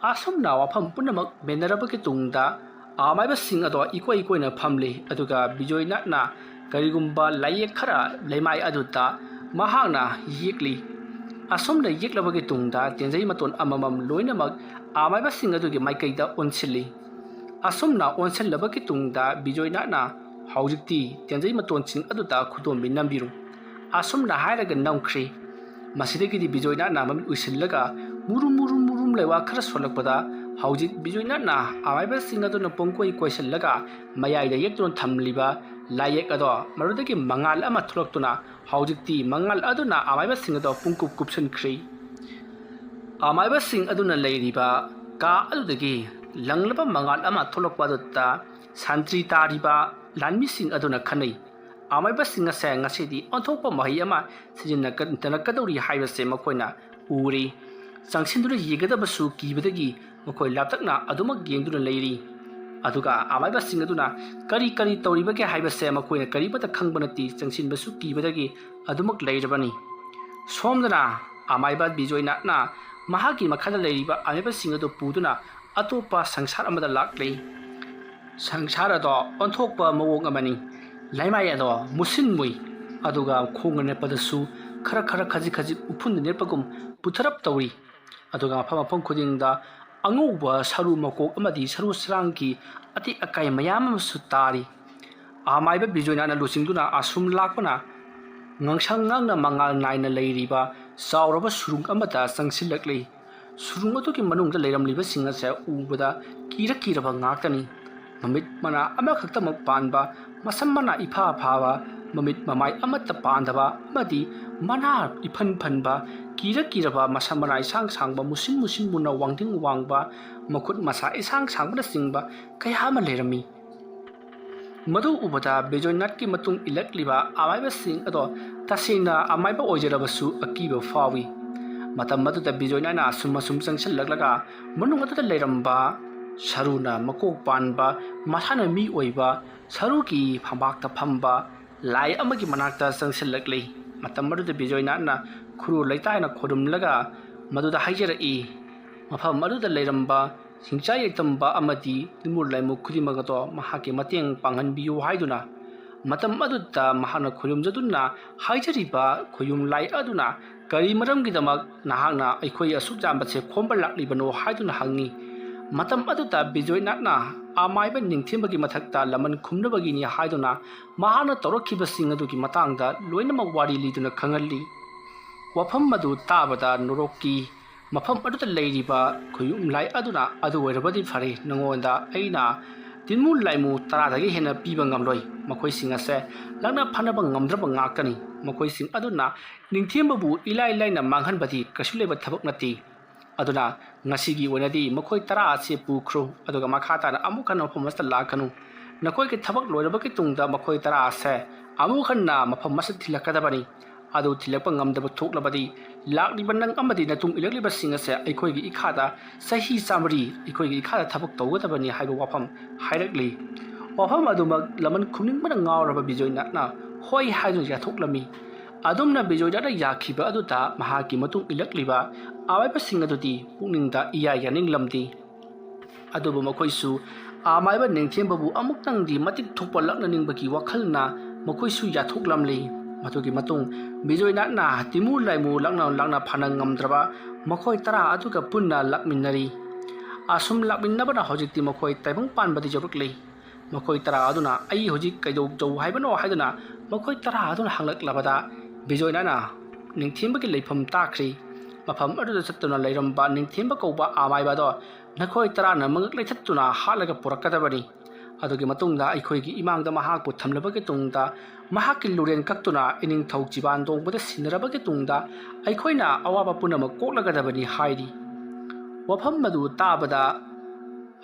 ꯑꯁꯨꯝꯅ ꯋꯥꯐꯝ ꯄꯨꯝꯅꯃꯛ ꯃꯦꯟꯅꯔꯕꯒꯤ ꯇꯨꯡꯗ ꯑꯃꯥꯏꯕꯁꯤꯡ ꯑꯗꯣ ꯏꯀꯣꯏ ꯏꯀꯣꯏꯅ ꯐꯝꯂꯤ꯫ ꯑꯗꯨꯒ ꯕꯤꯖꯣꯏꯅꯥꯊꯅ ꯀꯔꯤꯒꯨꯝꯕ ꯂꯥꯏꯌꯦꯛ ꯈꯔ ꯂꯩꯃꯥꯏ ꯑꯗꯨꯗ ꯃꯍꯥꯛꯅ ꯌꯦꯛꯂꯤ꯫ ꯑꯁꯨꯝꯅ ꯌꯦꯛꯂꯕꯒꯤ ꯇꯨꯡꯗ ꯇꯦꯟꯖꯩ ꯃꯇꯣꯟ ꯑꯃꯃꯝ ꯂꯣꯏꯅꯃꯛ ꯑꯃꯥꯏꯕꯁꯤꯡ ꯑꯗꯨꯒꯤ ꯃꯥꯏꯀꯩꯗ ꯑꯣꯟꯁꯤꯜꯂꯤ꯫ ꯑꯁꯨꯝꯅ ꯑꯣꯟꯁꯤꯜꯂꯕꯒꯤ ꯇꯨꯡꯗ ꯕꯤꯖꯣꯏꯅꯥꯊꯅ, "ꯍꯧꯖꯤꯛꯇꯤ ꯇꯦꯟꯖꯩ ꯃꯇꯣꯟꯁꯤꯡ ꯑꯗꯨꯗ ꯈꯨꯗꯣꯝꯕꯤ ꯅꯝꯕꯤꯔꯨ"꯫ ꯑꯁꯨꯝꯅ ꯍꯥꯏꯔꯒ ꯅꯝꯈ꯭ꯔꯤ꯫ ꯃꯁꯤꯗꯒꯤꯗꯤ ꯕꯤꯖꯣꯏꯅꯥꯊꯅ ꯃꯃꯤꯠ ꯎꯏꯁꯤꯜꯂꯒ ꯃꯨꯔꯨꯝ ꯃꯨꯔꯨꯝ ꯃꯨꯔꯨꯝ ꯂꯩꯋꯥ ꯈꯔ ꯁꯣꯜꯂꯛꯄꯗ, ꯍꯧꯖꯤꯛ ꯕꯤꯖꯣꯏꯅꯥꯊꯅ ꯑꯃꯥꯏꯕꯁꯤꯡ ꯑꯗꯨꯅ ꯄꯨꯡꯀꯣꯏ ꯀꯣꯏꯁꯤꯜꯂꯒ ꯃꯌꯥꯏꯗ ꯌꯦꯛꯇꯨꯅ ꯊꯝꯂꯤꯕ ꯂꯥꯏꯌꯦꯛ ꯑꯗꯣ ꯃꯗꯨꯗꯒꯤ ꯃꯉꯥꯜ ꯑꯃ ꯊꯣꯛꯂꯛꯇꯨꯅ, ꯍꯧꯖꯤꯛꯇꯤ ꯃꯉꯥꯜ ꯑꯗꯨꯅ ꯑꯃꯥꯏꯕꯁꯤꯡ ꯑꯗꯣ ꯄꯨꯡꯀꯨꯞ ꯀꯨꯞꯁꯤꯟꯈ꯭ꯔꯤ꯫ ꯑꯃꯥꯏꯕꯁꯤꯡ ꯑꯗꯨꯅ ꯂꯩꯔꯤꯕ ꯀꯥ ꯑꯗꯨꯗꯒꯤ ꯂꯪꯂꯕ ꯃꯉꯥꯜ ꯑꯃ ꯊꯣꯛꯂꯛꯄ ꯑꯗꯨꯗ ꯁꯟꯇ꯭ꯔꯤ ꯇꯥꯔꯤꯕ ꯂꯥꯟꯃꯤꯁꯤꯡ ꯑꯗꯨꯅ ꯈꯟꯅꯩ, "ꯑꯃꯥꯏꯕꯁꯤꯡ ꯑꯁꯦ ꯉꯁꯤꯗꯤ ꯑꯣꯟꯊꯣꯛꯄ ꯃꯍꯩ ꯑꯃ ꯁꯤꯖꯤꯟꯅꯔꯛꯀꯗꯧꯔꯤ ꯍꯥꯏꯕꯁꯦ ꯃꯈꯣꯏꯅ ꯎꯔꯤ꯫ ꯆꯪꯁꯤꯟꯗꯨꯅ ꯌꯦꯡꯒꯗꯕꯁꯨ ꯀꯤꯕꯗꯒꯤ ꯃꯈꯣꯏ ꯂꯥꯞꯇꯛꯅ ꯑꯗꯨꯃꯛ ꯌꯦꯡꯗꯨꯅ ꯂꯩꯔꯤ"꯫ ꯑꯗꯨꯒ ꯑꯃꯥꯏꯕꯁꯤꯡ ꯑꯗꯨꯅ ꯀꯔꯤ ꯀꯔꯤ ꯇꯧꯔꯤꯕꯒꯦ ꯍꯥꯏꯕꯁꯦ ꯃꯈꯣꯏꯅ ꯀꯔꯤꯃꯠꯇ ꯈꯪꯕ ꯅꯠꯇꯦ, ꯆꯪꯁꯤꯟꯕꯁꯨ ꯀꯤꯕꯗꯒꯤ ꯑꯗꯨꯃꯛ ꯂꯩꯔꯕꯅꯤ꯫ ꯁꯣꯝꯗꯅ ꯑꯃꯥꯏꯕ ꯕꯤꯖꯣꯏꯅꯥꯊꯅ ꯃꯍꯥꯛꯀꯤ ꯃꯈꯥꯗ ꯂꯩꯔꯤꯕ ꯑꯃꯥꯏꯕꯁꯤꯡ ꯑꯗꯨ ꯄꯨꯗꯨꯅ ꯑꯇꯣꯞꯄ ꯁꯪꯁꯥꯔ ꯑꯃꯗ ꯂꯥꯛꯂꯤ꯫ ꯁꯪꯁꯥꯔ ꯑꯗꯣ ꯑꯣꯟꯊꯣꯛꯄ ꯃꯑꯣꯡ ꯑꯃꯅꯤ꯫ ꯂꯩꯃꯥꯏ ꯑꯗꯣ ꯃꯨꯁꯤꯟ ꯃꯨꯏ, ꯑꯗꯨꯒ ꯈꯣꯡꯅ ꯅꯦꯠꯄꯗꯁꯨ ꯈꯔ ꯈꯔ ꯈꯖꯤꯛ ꯈꯖꯤꯛ ꯎꯐꯨꯟꯅ ꯅꯦꯠꯄꯒꯨꯝ ꯄꯨꯊꯔꯞ ꯇꯧꯏ꯫ ꯑꯗꯨꯒ ꯃꯐꯝ ꯃꯐꯝ ꯈꯨꯗꯤꯡꯗ ꯑꯉꯧꯕ ꯁꯔꯨ ꯃꯀꯣꯛ ꯑꯃꯗꯤ ꯁꯔꯨ ꯁꯔꯥꯡꯒꯤ ꯑꯇꯦꯛ ꯑꯀꯥꯏ ꯃꯌꯥꯝ ꯑꯃꯁꯨ ꯇꯥꯔꯤ꯫ ꯑꯃꯥꯏꯕ ꯕꯤꯖꯣꯏꯅꯥꯊꯅ ꯂꯨꯆꯤꯡꯗꯨꯅ ꯑꯁꯨꯝ ꯂꯥꯛꯄꯅ ꯉꯥꯡꯁꯪ ꯉꯥꯡꯅ ꯃꯉꯥꯜ ꯅꯥꯏꯅ ꯂꯩꯔꯤꯕ ꯆꯥꯎꯔꯕ ꯁꯨꯔꯨꯡ ꯑꯃꯗ ꯆꯪꯁꯤꯜꯂꯛꯂꯤ꯫ ꯁꯨꯔꯨꯡ ꯑꯗꯨꯒꯤ ꯃꯅꯨꯡꯗ ꯂꯩꯔꯝꯂꯤꯕꯁꯤꯡ ꯑꯁꯦ ꯎꯕꯗ ꯀꯤꯔ ꯀꯤꯔꯕ ꯉꯥꯛꯇꯅꯤ꯫ ꯃꯃꯤꯠ ꯃꯅꯥ ꯑꯃꯈꯛꯇꯃꯛ ꯄꯥꯟꯕ, ꯃꯁꯝ ꯃꯅꯥ ꯏꯐꯥ ꯐꯥꯕ, ꯃꯃꯤꯠ ꯃꯃꯥꯏ ꯑꯃꯠꯇ ꯄꯥꯟꯗꯕ ꯑꯃꯗꯤ ꯃꯅꯥ ꯏꯐꯟ ꯐꯟꯕ, ꯀꯤꯔ ꯀꯤꯔꯕ, ꯃꯁꯝ ꯃꯅꯥ ꯏꯁꯥꯡ ꯁꯥꯡꯕ, ꯃꯨꯁꯤꯟ ꯃꯨꯁꯤꯟ ꯃꯨꯅ ꯋꯥꯡꯗꯤꯡ ꯋꯥꯡꯕ, ꯃꯈꯨꯠ ꯃꯁꯥ ꯏꯁꯥꯡ ꯁꯥꯡꯕꯅꯆꯤꯡꯕ ꯀꯌꯥ ꯑꯃ ꯂꯩꯔꯝꯃꯤ꯫ ꯃꯗꯨ ꯎꯕꯗ ꯕꯤꯖꯣꯏꯅꯥꯊꯀꯤ ꯃꯇꯨꯡ ꯏꯜꯂꯛꯂꯤꯕ ꯑꯃꯥꯏꯕꯁꯤꯡ ꯑꯗꯣ ꯇꯁꯦꯡꯅ ꯑꯃꯥꯏꯕ ꯑꯣꯏꯖꯔꯕꯁꯨ ꯑꯀꯤꯕ ꯐꯥꯎꯏ꯫ ꯃꯇꯝ ꯑꯗꯨꯗ ꯕꯤꯖꯣꯏꯅꯥꯊꯅ ꯑꯁꯨꯝ ꯑꯁꯨꯝ ꯆꯪꯁꯤꯜꯂꯛꯂꯒ ꯃꯅꯨꯡ ꯑꯗꯨꯗ ꯂꯩꯔꯝꯕ ꯁꯔꯨꯅ ꯃꯀꯣꯛ ꯄꯥꯟꯕ, ꯃꯁꯥꯅ ꯃꯤ ꯑꯣꯏꯕ, ꯁꯔꯨꯒꯤ ꯐꯝꯄꯥꯛꯇ ꯐꯝꯕ ꯂꯥꯏ ꯑꯃꯒꯤ ꯃꯅꯥꯛꯇ ꯆꯪꯁꯤꯜꯂꯛꯂꯤ꯫ ꯃꯇꯝ ꯑꯗꯨꯗ ꯕꯤꯖꯣꯏꯅꯥꯊꯅ ꯈꯨꯔꯨ ꯂꯩꯇꯥꯏꯅ ꯈꯨꯔꯨꯝꯂꯒ ꯃꯗꯨꯗ ꯍꯥꯏꯖꯔꯛꯏ, ꯃꯐꯝ ꯑꯗꯨꯗ ꯂꯩꯔꯝꯕ ꯁꯤꯡꯆꯥꯏ ꯌꯦꯛꯇꯝꯕ ꯑꯃꯗꯤ ꯇꯤꯟꯃꯨ ꯂꯥꯏꯃꯨ ꯈꯨꯗꯤꯡꯃꯛ ꯑꯗꯣ ꯃꯍꯥꯛꯀꯤ ꯃꯇꯦꯡ ꯄꯥꯡꯍꯟꯕꯤꯌꯨ ꯍꯥꯏꯗꯨꯅ, ꯃꯇꯝ ꯑꯗꯨꯗ ꯃꯍꯥꯛꯅ ꯈꯨꯔꯨꯝꯖꯗꯨꯅ ꯍꯥꯏꯖꯔꯤꯕ ꯈꯨꯌꯨꯝ ꯂꯥꯏ ꯑꯗꯨꯅ ꯀꯔꯤ ꯃꯔꯝꯒꯤꯗꯃꯛ ꯅꯍꯥꯛꯅ ꯑꯩꯈꯣꯏ ꯑꯁꯨꯛ ꯌꯥꯝꯕꯁꯦ ꯈꯣꯝꯕ ꯂꯥꯛꯂꯤꯕꯅꯣ ꯍꯥꯏꯗꯨꯅ ꯍꯪꯉꯤ꯫ ꯃꯇꯝ ꯑꯗꯨꯗ ꯕꯤꯖꯣꯏꯅꯥꯊꯅ ꯑꯃꯥꯏꯕ ꯅꯤꯡꯊꯤꯡꯕꯒꯤ ꯃꯊꯛꯇ ꯂꯃꯟ ꯈꯨꯝꯅꯕꯒꯤꯅꯤ ꯍꯥꯏꯗꯨꯅ ꯃꯍꯥꯛꯅ ꯇꯧꯔꯛꯈꯤꯕꯁꯤꯡ ꯑꯗꯨꯒꯤ ꯃꯇꯥꯡꯗ ꯂꯣꯏꯅꯃꯛ ꯋꯥꯔꯤ ꯂꯤꯗꯨꯅ ꯈꯪꯍꯜꯂꯤ꯫ ꯋꯥꯐꯝ ꯑꯗꯨ ꯇꯥꯕꯗ ꯅꯣꯔꯣꯛꯀꯤ ꯃꯐꯝ ꯑꯗꯨꯗ ꯂꯩꯔꯤꯕ ꯈꯨꯌꯨꯝ ꯂꯥꯏ ꯑꯗꯨꯅ, "ꯑꯗꯨ ꯑꯣꯏꯔꯕꯗꯤ ꯐꯔꯦ, ꯅꯉꯣꯟꯗ ꯑꯩꯅ ꯇꯤꯟꯃꯨ ꯂꯥꯏꯃꯨ ꯇꯔꯥꯗꯒꯤ ꯍꯦꯟꯅ ꯄꯤꯕ ꯉꯝꯂꯣꯏ꯫ ꯃꯈꯣꯏꯁꯤꯡ ꯑꯁꯦ ꯂꯥꯛꯅ ꯐꯅꯕ ꯉꯝꯗ꯭ꯔꯕ ꯉꯥꯛꯇꯅꯤ꯫ ꯃꯈꯣꯏꯁꯤꯡ ꯑꯗꯨꯅ ꯅꯤꯡꯊꯦꯝꯕꯕꯨ ꯏꯂꯥꯏ ꯂꯥꯏꯅ ꯃꯥꯡꯍꯟꯕꯗꯤ ꯀꯩꯁꯨ ꯂꯩꯕ ꯊꯕꯛ ꯅꯠꯇꯦ꯫ ꯑꯗꯨꯅ ꯉꯁꯤꯒꯤ ꯑꯣꯏꯅꯗꯤ ꯃꯈꯣꯏ ꯇꯔꯥ ꯑꯁꯤ ꯄꯨꯈ꯭ꯔꯣ, ꯑꯗꯨꯒ ꯃꯈꯥ ꯇꯥꯅ ꯑꯃꯨꯛ ꯍꯟꯅ ꯃꯐꯝ ꯑꯁꯤꯗ ꯂꯥꯛꯀꯅꯨ꯫ ꯅꯈꯣꯏꯒꯤ ꯊꯕꯛ ꯂꯣꯏꯔꯕꯒꯤ ꯇꯨꯡꯗ ꯃꯈꯣꯏ ꯇꯔꯥ ꯑꯁꯦ ꯑꯃꯨꯛ ꯍꯟꯅ ꯃꯐꯝ ꯑꯁꯤꯗ ꯊꯤꯜꯂꯛꯀꯗꯕꯅꯤ꯫ ꯑꯗꯨ ꯊꯤꯜꯂꯛꯄ ꯉꯝꯗꯕ ꯊꯣꯛꯂꯕꯗꯤ "ꯂꯥꯛꯂꯤꯕ ꯅꯪ ꯑꯃꯗꯤ ꯅꯇꯨꯡ ꯏꯜꯂꯛꯂꯤꯕꯁꯤꯡ ꯑꯁꯦ ꯑꯩꯈꯣꯏꯒꯤ ꯏꯈꯥꯗ ꯆꯍꯤ ꯆꯥꯃꯔꯤ ꯑꯩꯈꯣꯏꯒꯤ ꯏꯈꯥꯗ ꯊꯕꯛ ꯇꯧꯒꯗꯕꯅꯤ" ꯍꯥꯏꯕ ꯋꯥꯐꯝ ꯍꯥꯏꯔꯛꯂꯤ꯫ ꯋꯥꯐꯝ ꯑꯗꯨꯃꯛ ꯂꯃꯟ ꯈꯨꯝꯅꯤꯡꯕꯅ ꯉꯥꯎꯔꯕ ꯕꯤꯖꯣꯏꯅꯥꯊꯅ "ꯍꯣꯏ" ꯍꯥꯏꯗꯨꯅ ꯌꯥꯊꯣꯛꯂꯝꯃꯤ꯫ ꯑꯗꯨꯝꯅ ꯕꯤꯖꯣꯏꯅꯥꯊꯅ ꯌꯥꯈꯤꯕ ꯑꯗꯨꯗ ꯃꯍꯥꯛꯀꯤ ꯃꯇꯨꯡ ꯏꯜꯂꯛꯂꯤꯕ ꯑꯃꯥꯏꯕꯁꯤꯡ ꯑꯗꯨꯗꯤ ꯄꯨꯛꯅꯤꯡꯗ ꯏꯌꯥ ꯌꯥꯅꯤꯡꯂꯝꯗꯦ꯫ ꯑꯗꯨꯕꯨ ꯃꯈꯣꯏꯁꯨ ꯑꯃꯥꯏꯕ ꯅꯤꯡꯊꯦꯝꯕꯕꯨ ꯑꯃꯨꯛꯇꯪꯗꯤ ꯃꯇꯤꯛ ꯊꯣꯛꯄ ꯂꯥꯛꯅꯅꯤꯡꯕꯒꯤ ꯋꯥꯈꯜꯅ ꯃꯈꯣꯏꯁꯨ ꯌꯥꯊꯣꯛꯂꯝꯂꯤ꯫ ꯃꯗꯨꯒꯤ ꯃꯇꯨꯡ ꯕꯤꯖꯣꯏꯅꯥꯊꯅ ꯇꯤꯃꯨ ꯂꯥꯏꯃꯨ ꯂꯥꯛꯅ ꯂꯥꯛꯅ ꯐꯅ ꯉꯝꯗ꯭ꯔꯕ ꯃꯈꯣꯏ ꯇꯔꯥ ꯑꯗꯨꯒ ꯄꯨꯟꯅ ꯂꯥꯛꯃꯤꯟꯅꯔꯤ꯫ ꯑꯁꯨꯝ ꯂꯥꯛꯃꯤꯟꯅꯕꯅ ꯍꯧꯖꯤꯛꯇꯤ ꯃꯈꯣꯏ ꯇꯥꯏꯕꯪ ꯄꯥꯟꯕꯗ ꯌꯧꯔꯛꯂꯤ꯫ ꯃꯈꯣꯏ ꯇꯔꯥ ꯑꯗꯨꯅ "ꯑꯩ ꯍꯧꯖꯤꯛ ꯀꯩꯗꯧꯖꯧ ꯍꯥꯏꯕꯅꯣ?" ꯍꯥꯏꯗꯨꯅ ꯃꯈꯣꯏ ꯇꯔꯥ ꯑꯗꯨꯅ ꯍꯪꯂꯛꯂꯕꯗ ꯕꯤꯖꯣꯏꯅꯥꯊꯅ ꯅꯤꯡꯊꯦꯝꯕꯒꯤ ꯂꯩꯐꯝ ꯇꯥꯛꯈ꯭ꯔꯤ꯫ ꯃꯐꯝ ꯑꯗꯨꯗ ꯆꯠꯇꯨꯅ ꯂꯩꯔꯝꯕ ꯅꯤꯡꯊꯦꯝꯕ ꯀꯧꯕ ꯑꯃꯥꯏꯕ ꯑꯗꯣ "ꯅꯈꯣꯏ ꯇꯔꯥꯅ ꯃꯉꯛ ꯂꯩꯊꯠꯇꯨꯅ ꯍꯥꯠꯂꯒ ꯄꯨꯔꯛꯀꯗꯕꯅꯤ꯫ ꯑꯗꯨꯒꯤ ꯃꯇꯨꯡꯗ ꯑꯩꯈꯣꯏꯒꯤ ꯏꯃꯥꯡꯗ ꯃꯍꯥꯛꯄꯨ ꯊꯝꯂꯕꯒꯤ ꯇꯨꯡꯗ ꯃꯍꯥꯛꯀꯤ ꯂꯨꯔꯦꯟ ꯀꯛꯇꯨꯅ ꯏꯅꯤꯡꯊꯧ ꯆꯤꯕꯥꯟ ꯇꯣꯡꯕꯗ ꯁꯤꯟꯅꯔꯕꯒꯤ ꯇꯨꯡꯗ ꯑꯩꯈꯣꯏꯅ ꯑꯋꯥꯕ ꯄꯨꯝꯅꯃꯛ ꯀꯣꯛꯂꯒꯗꯕꯅꯤ" ꯍꯥꯏꯔꯤ꯫ ꯋꯥꯐꯝ ꯑꯗꯨ ꯇꯥꯕꯗ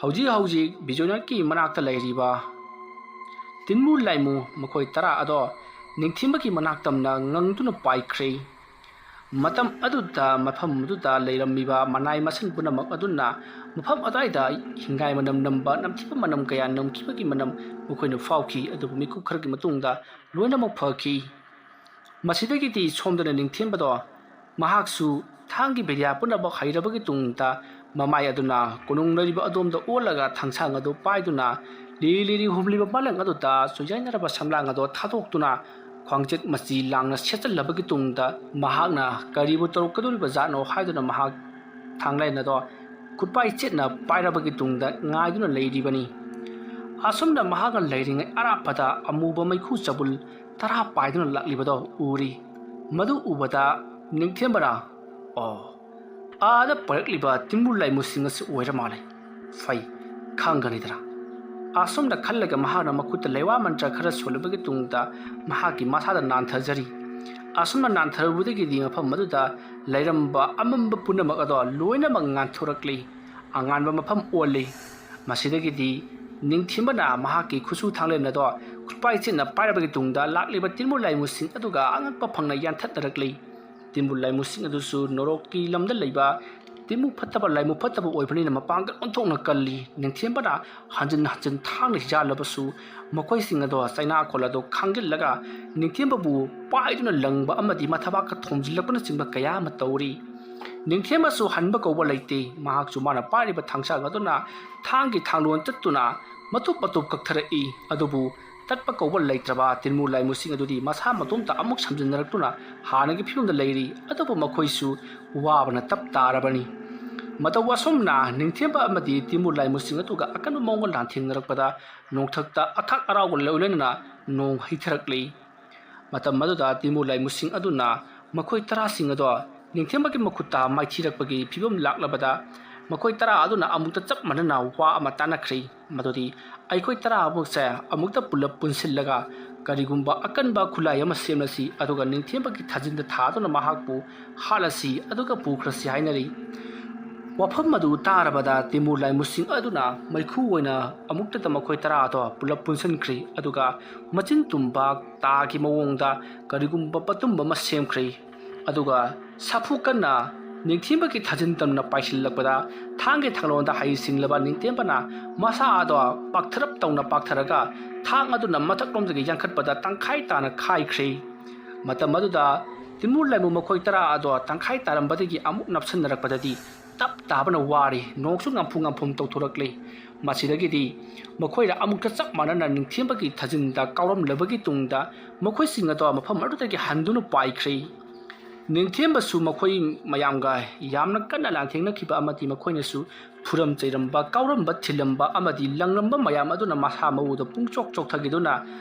ꯍꯧꯖꯤꯛ ꯍꯧꯖꯤꯛ ꯕꯤꯖꯣꯏꯅꯥꯊꯀꯤ ꯃꯅꯥꯛꯇ ꯂꯩꯔꯤꯕ ꯇꯤꯟꯃꯨ ꯂꯥꯏꯃꯨ ꯃꯈꯣꯏ ꯇꯔꯥ ꯑꯗꯣ ꯅꯤꯡꯊꯦꯝꯕꯒꯤ ꯃꯅꯥꯛꯇꯝꯅ ꯉꯪꯗꯨꯅ ꯄꯥꯏꯈ꯭ꯔꯦ꯫ ꯃꯇꯝ ꯑꯗꯨꯗ ꯃꯐꯝ ꯑꯗꯨꯗ ꯂꯩꯔꯝꯃꯤꯕ ꯃꯅꯥꯏ ꯃꯁꯤꯡ ꯄꯨꯝꯅꯃꯛ ꯑꯗꯨꯅ ꯃꯐꯝ ꯑꯗꯨꯋꯥꯏꯗ ꯍꯤꯡꯒꯥꯏ ꯃꯅꯝ ꯅꯝꯕ ꯅꯝꯊꯤꯕ ꯃꯅꯝ ꯀꯌꯥ ꯅꯝꯈꯤꯕꯒꯤ ꯃꯅꯝ ꯃꯈꯣꯏꯅ ꯐꯥꯎꯈꯤ꯫ ꯑꯗꯨꯕꯨ ꯃꯤꯀꯨꯞ ꯈꯔꯒꯤ ꯃꯇꯨꯡꯗ ꯂꯣꯏꯅꯃꯛ ꯐꯈꯤ꯫ ꯃꯁꯤꯗꯒꯤꯗꯤ ꯁꯣꯝꯗꯅ ꯅꯤꯡꯊꯦꯝꯕꯗꯣ ꯃꯍꯥꯛꯁꯨ ꯊꯥꯡꯒꯤ ꯕꯤꯗ꯭ꯌꯥ ꯄꯨꯝꯅꯃꯛ ꯍꯩꯔꯕꯒꯤ ꯇꯨꯡꯗ ꯃꯃꯥꯏ ꯑꯗꯨꯅ ꯀꯣꯅꯨꯡ ꯂꯩꯔꯤꯕ ꯑꯗꯣꯝꯗ ꯑꯣꯜꯂꯒ ꯊꯥꯡꯁꯥꯡ ꯑꯗꯨ ꯄꯥꯏꯗꯨꯅ ꯂꯤꯔꯤ ꯂꯤꯔꯤ ꯍꯨꯝꯂꯤꯕ ꯃꯥꯂꯪ ꯑꯗꯨꯗ ꯆꯣꯏꯖꯥꯏꯅꯔꯕ ꯁꯝꯂꯥꯡ ꯑꯗꯣ ꯊꯥꯗꯣꯛꯇꯨꯅ ꯈ꯭ꯋꯥꯡꯆꯦꯠ ꯃꯆꯤ ꯂꯥꯡꯅ ꯁꯦꯠꯆꯜꯂꯕꯒꯤ ꯇꯨꯡꯗ ꯃꯍꯥꯛꯅ ꯀꯔꯤꯕꯨ ꯇꯧꯔꯛꯀꯗꯧꯔꯤꯕ ꯖꯥꯠꯅꯣ ꯍꯥꯏꯗꯨꯅ ꯃꯍꯥꯛ ꯊꯥꯡꯂꯦꯟ ꯑꯗꯣ ꯈꯨꯠꯄꯥꯏ ꯆꯦꯠꯅ ꯄꯥꯏꯔꯕꯒꯤ ꯇꯨꯡꯗ ꯉꯥꯏꯗꯨꯅ ꯂꯩꯔꯤꯕꯅꯤ꯫ ꯑꯁꯨꯝꯅ ꯃꯍꯥꯛꯅ ꯂꯩꯔꯤꯉꯩ ꯑꯔꯥꯞꯄꯗ ꯑꯃꯨꯕ ꯃꯩꯈꯨ ꯆꯕꯨꯜ ꯇꯔꯥ ꯄꯥꯏꯗꯨꯅ ꯂꯥꯛꯂꯤꯕꯗꯣ ꯎꯔꯤ꯫ ꯃꯗꯨ ꯎꯕꯗ ꯅꯤꯡꯊꯦꯝꯕꯅ, "ꯑꯣ, ꯑꯥꯗ ꯄꯥꯏꯔꯛꯂꯤꯕ ꯇꯤꯟꯃꯨ ꯂꯥꯏꯃꯨꯁꯤꯡ ꯑꯁꯤ ꯑꯣꯏꯔ ꯃꯥꯜꯂꯦ꯫ ꯐꯩ, ꯈꯪꯒꯅꯤꯗꯅ"꯫ ꯑꯁꯨꯝꯅ ꯈꯜꯂꯒ ꯃꯍꯥꯛꯅ ꯃꯈꯨꯠꯇ ꯂꯩꯋꯥ ꯃꯟꯇ꯭ꯔ ꯈꯔ ꯁꯣꯜꯂꯕꯒꯤ ꯇꯨꯡꯗ ꯃꯍꯥꯛꯀꯤ ꯃꯁꯥꯗ ꯅꯥꯟꯊꯖꯔꯤ꯫ ꯑꯁꯨꯝꯅ ꯅꯥꯟꯊꯔꯨꯕꯗꯒꯤꯗꯤ ꯃꯐꯝ ꯑꯗꯨꯗ ꯂꯩꯔꯝꯕ ꯑꯃꯝꯕ ꯄꯨꯝꯅꯃꯛ ꯑꯗꯣ ꯂꯣꯏꯅꯃꯛ ꯉꯥꯟꯊꯣꯔꯛꯂꯤ꯫ ꯑꯉꯥꯟꯕ ꯃꯐꯝ ꯑꯣꯜꯂꯤ꯫ ꯃꯁꯤꯗꯒꯤꯗꯤ ꯅꯤꯡꯊꯦꯝꯕꯅ ꯃꯍꯥꯛꯀꯤ ꯈꯨꯠꯁꯨ ꯊꯥꯡꯂꯦꯟ ꯑꯗꯣ ꯈꯨꯠꯄꯥꯏ ꯆꯦꯠꯅ ꯄꯥꯏꯔꯕꯒꯤ ꯇꯨꯡꯗ ꯂꯥꯛꯂꯤꯕ ꯇꯤꯟꯃꯨ ꯂꯥꯏꯃꯨꯁꯤꯡ ꯑꯗꯨꯒ ꯑꯉꯛꯄ ꯐꯪꯅ ꯌꯥꯟꯊꯠꯅꯔꯛꯂꯤ꯫ ꯇꯤꯟꯕꯨ ꯂꯥꯏꯃꯨꯁꯤꯡ ꯑꯗꯨꯁꯨ ꯅꯣꯔꯣꯛꯀꯤ ꯂꯝꯗ ꯂꯩꯕ ꯇꯤꯟꯃꯨ ꯐꯠꯇꯕ ꯂꯥꯏꯃꯨ ꯐꯠꯇꯕ ꯑꯣꯏꯕꯅꯤꯅ ꯃꯄꯥꯡꯒꯜ ꯑꯣꯟꯊꯣꯛꯅ ꯀꯜꯂꯤ꯫ ꯅꯤꯡꯊꯦꯝꯕꯅ ꯍꯟꯖꯤꯟ ꯍꯟꯖꯤꯟ ꯊꯥꯡꯅ ꯌꯥꯜꯂꯕꯁꯨ ꯃꯈꯣꯏꯁꯤꯡ ꯑꯗꯣ ꯆꯩꯅꯥꯈꯣꯜ ꯑꯗꯣ ꯈꯥꯡꯖꯤꯜꯂꯒ ꯅꯤꯡꯊꯦꯝꯕꯕꯨ ꯄꯥꯏꯗꯨꯅ ꯂꯪꯕ ꯑꯃꯗꯤ ꯃꯊꯕꯥꯛꯀ ꯊꯣꯝꯖꯤꯜꯂꯛꯄꯅꯆꯤꯡꯕ ꯀꯌꯥ ꯑꯃ ꯇꯧꯔꯤ꯫ ꯅꯤꯡꯊꯦꯝꯕꯁꯨ ꯍꯟꯕ ꯀꯧꯕ ꯂꯩꯇꯦ꯫ ꯃꯍꯥꯛꯁꯨ ꯃꯥꯅ ꯄꯥꯏꯔꯤꯕ ꯊꯥꯡꯁꯥꯡ ꯑꯗꯨꯅ ꯊꯥꯡꯒꯤ ꯊꯥꯡꯂꯣꯟ ꯇꯠꯇꯨꯅ ꯃꯇꯨꯞ ꯃꯇꯨꯞ ꯀꯛꯊꯔꯛꯏ꯫ ꯑꯗꯨꯕꯨ ꯇꯠꯄ ꯀꯧꯕ ꯂꯩꯇ꯭ꯔꯕ ꯇꯤꯟꯃꯨ ꯂꯥꯏꯃꯨꯁꯤꯡ ꯑꯗꯨꯗꯤ ꯃꯁꯥ ꯃꯇꯣꯝꯇ ꯑꯃꯨꯛ ꯁꯝꯖꯤꯟꯅꯔꯛꯇꯨꯅ ꯍꯥꯟꯅꯒꯤ ꯐꯤꯕꯝꯗ ꯂꯩꯔꯤ꯫ ꯑꯗꯨꯕꯨ ꯃꯈꯣꯏꯁꯨ ꯋꯥꯕꯅ ꯇꯞ ꯇꯥꯔꯕꯅꯤ꯫ ꯃꯇꯧ ꯑꯁꯨꯝꯅ ꯅꯤꯡꯊꯦꯝꯕ ꯑꯃꯗꯤ ꯇꯤꯟꯃꯨ ꯂꯥꯏꯃꯨꯁꯤꯡ ꯑꯗꯨꯒ ꯑꯀꯟꯕ ꯃꯑꯣꯡꯗ ꯂꯥꯟꯊꯦꯡꯅꯔꯛꯄꯗ ꯅꯣꯡꯊꯛꯇ ꯑꯈꯥꯛ ꯑꯔꯥꯎꯒ ꯂꯣꯏꯅꯅ ꯅꯣꯡ ꯍꯩꯊꯔꯛꯂꯤ꯫ ꯃꯇꯝ ꯑꯗꯨꯗ ꯇꯤꯟꯃꯨ ꯂꯥꯏꯃꯨꯁꯤꯡ ꯑꯗꯨꯅ ꯃꯈꯣꯏ ꯇꯔꯥꯁꯤꯡ ꯑꯗꯣ ꯅꯤꯡꯊꯦꯝꯕꯒꯤ ꯃꯈꯨꯠꯇ ꯃꯥꯏꯊꯤꯔꯛꯄꯒꯤ ꯐꯤꯕꯝ ꯂꯥꯛꯂꯕꯗ ꯃꯈꯣꯏ ꯇꯔꯥ ꯑꯗꯨꯅ ꯑꯃꯨꯛꯇ ꯆꯞ ꯃꯥꯟꯅꯅ ꯋꯥ ꯑꯃ ꯇꯥꯅꯈ꯭ꯔꯦ, ꯃꯗꯨꯗꯤ ꯑꯩꯈꯣꯏ ꯇꯔꯥꯃꯛꯁꯦ ꯑꯃꯨꯛꯇ ꯄꯨꯂꯞ ꯄꯨꯟꯁꯤꯜꯂꯒ ꯀꯔꯤꯒꯨꯝꯕ ꯑꯀꯟꯕ ꯈꯨꯠꯂꯥꯏ ꯑꯃ ꯁꯦꯝꯂꯁꯤ, ꯑꯗꯨꯒ ꯅꯤꯡꯊꯦꯝꯕꯒꯤ ꯊꯥꯖꯤꯟꯗ ꯊꯥꯗꯨꯅ ꯃꯍꯥꯛꯄꯨ ꯍꯥꯠꯂꯁꯤ, ꯑꯗꯨꯒ ꯄꯨꯈ꯭ꯔꯁꯤ ꯍꯥꯏꯅꯔꯤ꯫ ꯋꯥꯐꯝ ꯑꯗꯨ ꯇꯥꯔꯕꯗ ꯇꯤꯟꯃꯨ ꯂꯥꯏꯃꯨꯁꯤꯡ ꯑꯗꯨꯅ ꯃꯩꯈꯨ ꯑꯣꯏꯅ ꯑꯃꯨꯛꯇꯗ ꯃꯈꯣꯏ ꯇꯔꯥ ꯑꯗꯣ ꯄꯨꯂꯞ ꯄꯨꯟꯁꯤꯟꯈ꯭ꯔꯦ, ꯑꯗꯨꯒ ꯃꯆꯤꯟ ꯇꯨꯝꯕ ꯇꯥꯒꯤ ꯃꯑꯣꯡꯗ ꯀꯔꯤꯒꯨꯝꯕ ꯄꯠꯇꯨꯝꯕ ꯑꯃ ꯁꯦꯝꯈ꯭ꯔꯦ꯫ ꯑꯗꯨꯒ ꯁꯥꯐꯨ ꯀꯟꯅ ꯅꯤꯡꯊꯦꯝꯕꯒꯤ ꯊꯥꯖꯤꯟ ꯇꯝꯅ ꯄꯥꯏꯁꯤꯜꯂꯛꯄꯗ ꯊꯥꯡꯒꯤ ꯊꯥꯡꯂꯣꯟꯗ ꯍꯩ ꯁꯤꯡꯂꯕ ꯅꯤꯡꯊꯦꯝꯕꯅ ꯃꯁꯥ ꯑꯗꯣ ꯄꯥꯛꯊꯔꯞ ꯇꯧꯅ ꯄꯥꯛꯊꯔꯒ ꯊꯥꯡ ꯑꯗꯨꯅ ꯃꯊꯛꯂꯣꯝꯗꯒꯤ ꯌꯥꯟꯈꯠꯄꯗ ꯇꯪꯈꯥꯏ ꯇꯥꯅ ꯈꯥꯏꯈ꯭ꯔꯦ꯫ ꯃꯇꯝ ꯑꯗꯨꯗ ꯇꯤꯟꯃꯨ ꯂꯥꯏꯃꯨ ꯃꯈꯣꯏ ꯇꯔꯥ ꯑꯗꯣ ꯇꯪꯈꯥꯏ ꯇꯥꯔꯝꯕꯗꯒꯤ ꯑꯃꯨꯛ ꯅꯞꯁꯤꯟꯅꯔꯛꯄꯗꯗꯤ ꯇꯞ ꯇꯥꯕꯅ ꯋꯥꯔꯤ, ꯅꯣꯡꯁꯨ ꯉꯝꯐꯨ ꯉꯝꯐꯨꯝ ꯇꯧꯊꯣꯔꯛꯂꯤ꯫ ꯃꯁꯤꯗꯒꯤꯗꯤ ꯃꯈꯣꯏꯅ ꯑꯃꯨꯛꯇ ꯆꯞ ꯃꯥꯟꯅꯅ ꯅꯤꯡꯊꯦꯝꯕꯒꯤ ꯊꯥꯖꯤꯟꯗ ꯀꯥꯎꯔꯝꯂꯕꯒꯤ ꯇꯨꯡꯗ ꯃꯈꯣꯏꯁꯤꯡ ꯑꯗꯣ ꯃꯐꯝ ꯑꯗꯨꯗꯒꯤ ꯍꯟꯗꯨꯅ ꯄꯥꯏꯈ꯭ꯔꯦ꯫ ꯅꯤꯡꯊꯦꯝꯕꯁꯨ ꯃꯈꯣꯏ ꯃꯌꯥꯝꯒ ꯌꯥꯝꯅ ꯀꯟꯅ ꯂꯥꯟꯊꯦꯡꯅꯈꯤꯕ ꯑꯃꯗꯤ ꯃꯈꯣꯏꯅꯁꯨ ꯐꯨꯔꯝ ꯆꯩꯔꯝꯕ, ꯀꯥꯎꯔꯝꯕ ꯊꯤꯜꯂꯝꯕ ꯑꯃꯗꯤ ꯂꯪꯂꯝꯕ ꯃꯌꯥꯝ ꯑꯗꯨꯅ ꯃꯁꯥ ꯃꯎꯗ ꯄꯨꯡꯆꯣꯛ ꯆꯣꯛꯊꯈꯤꯗꯨꯅ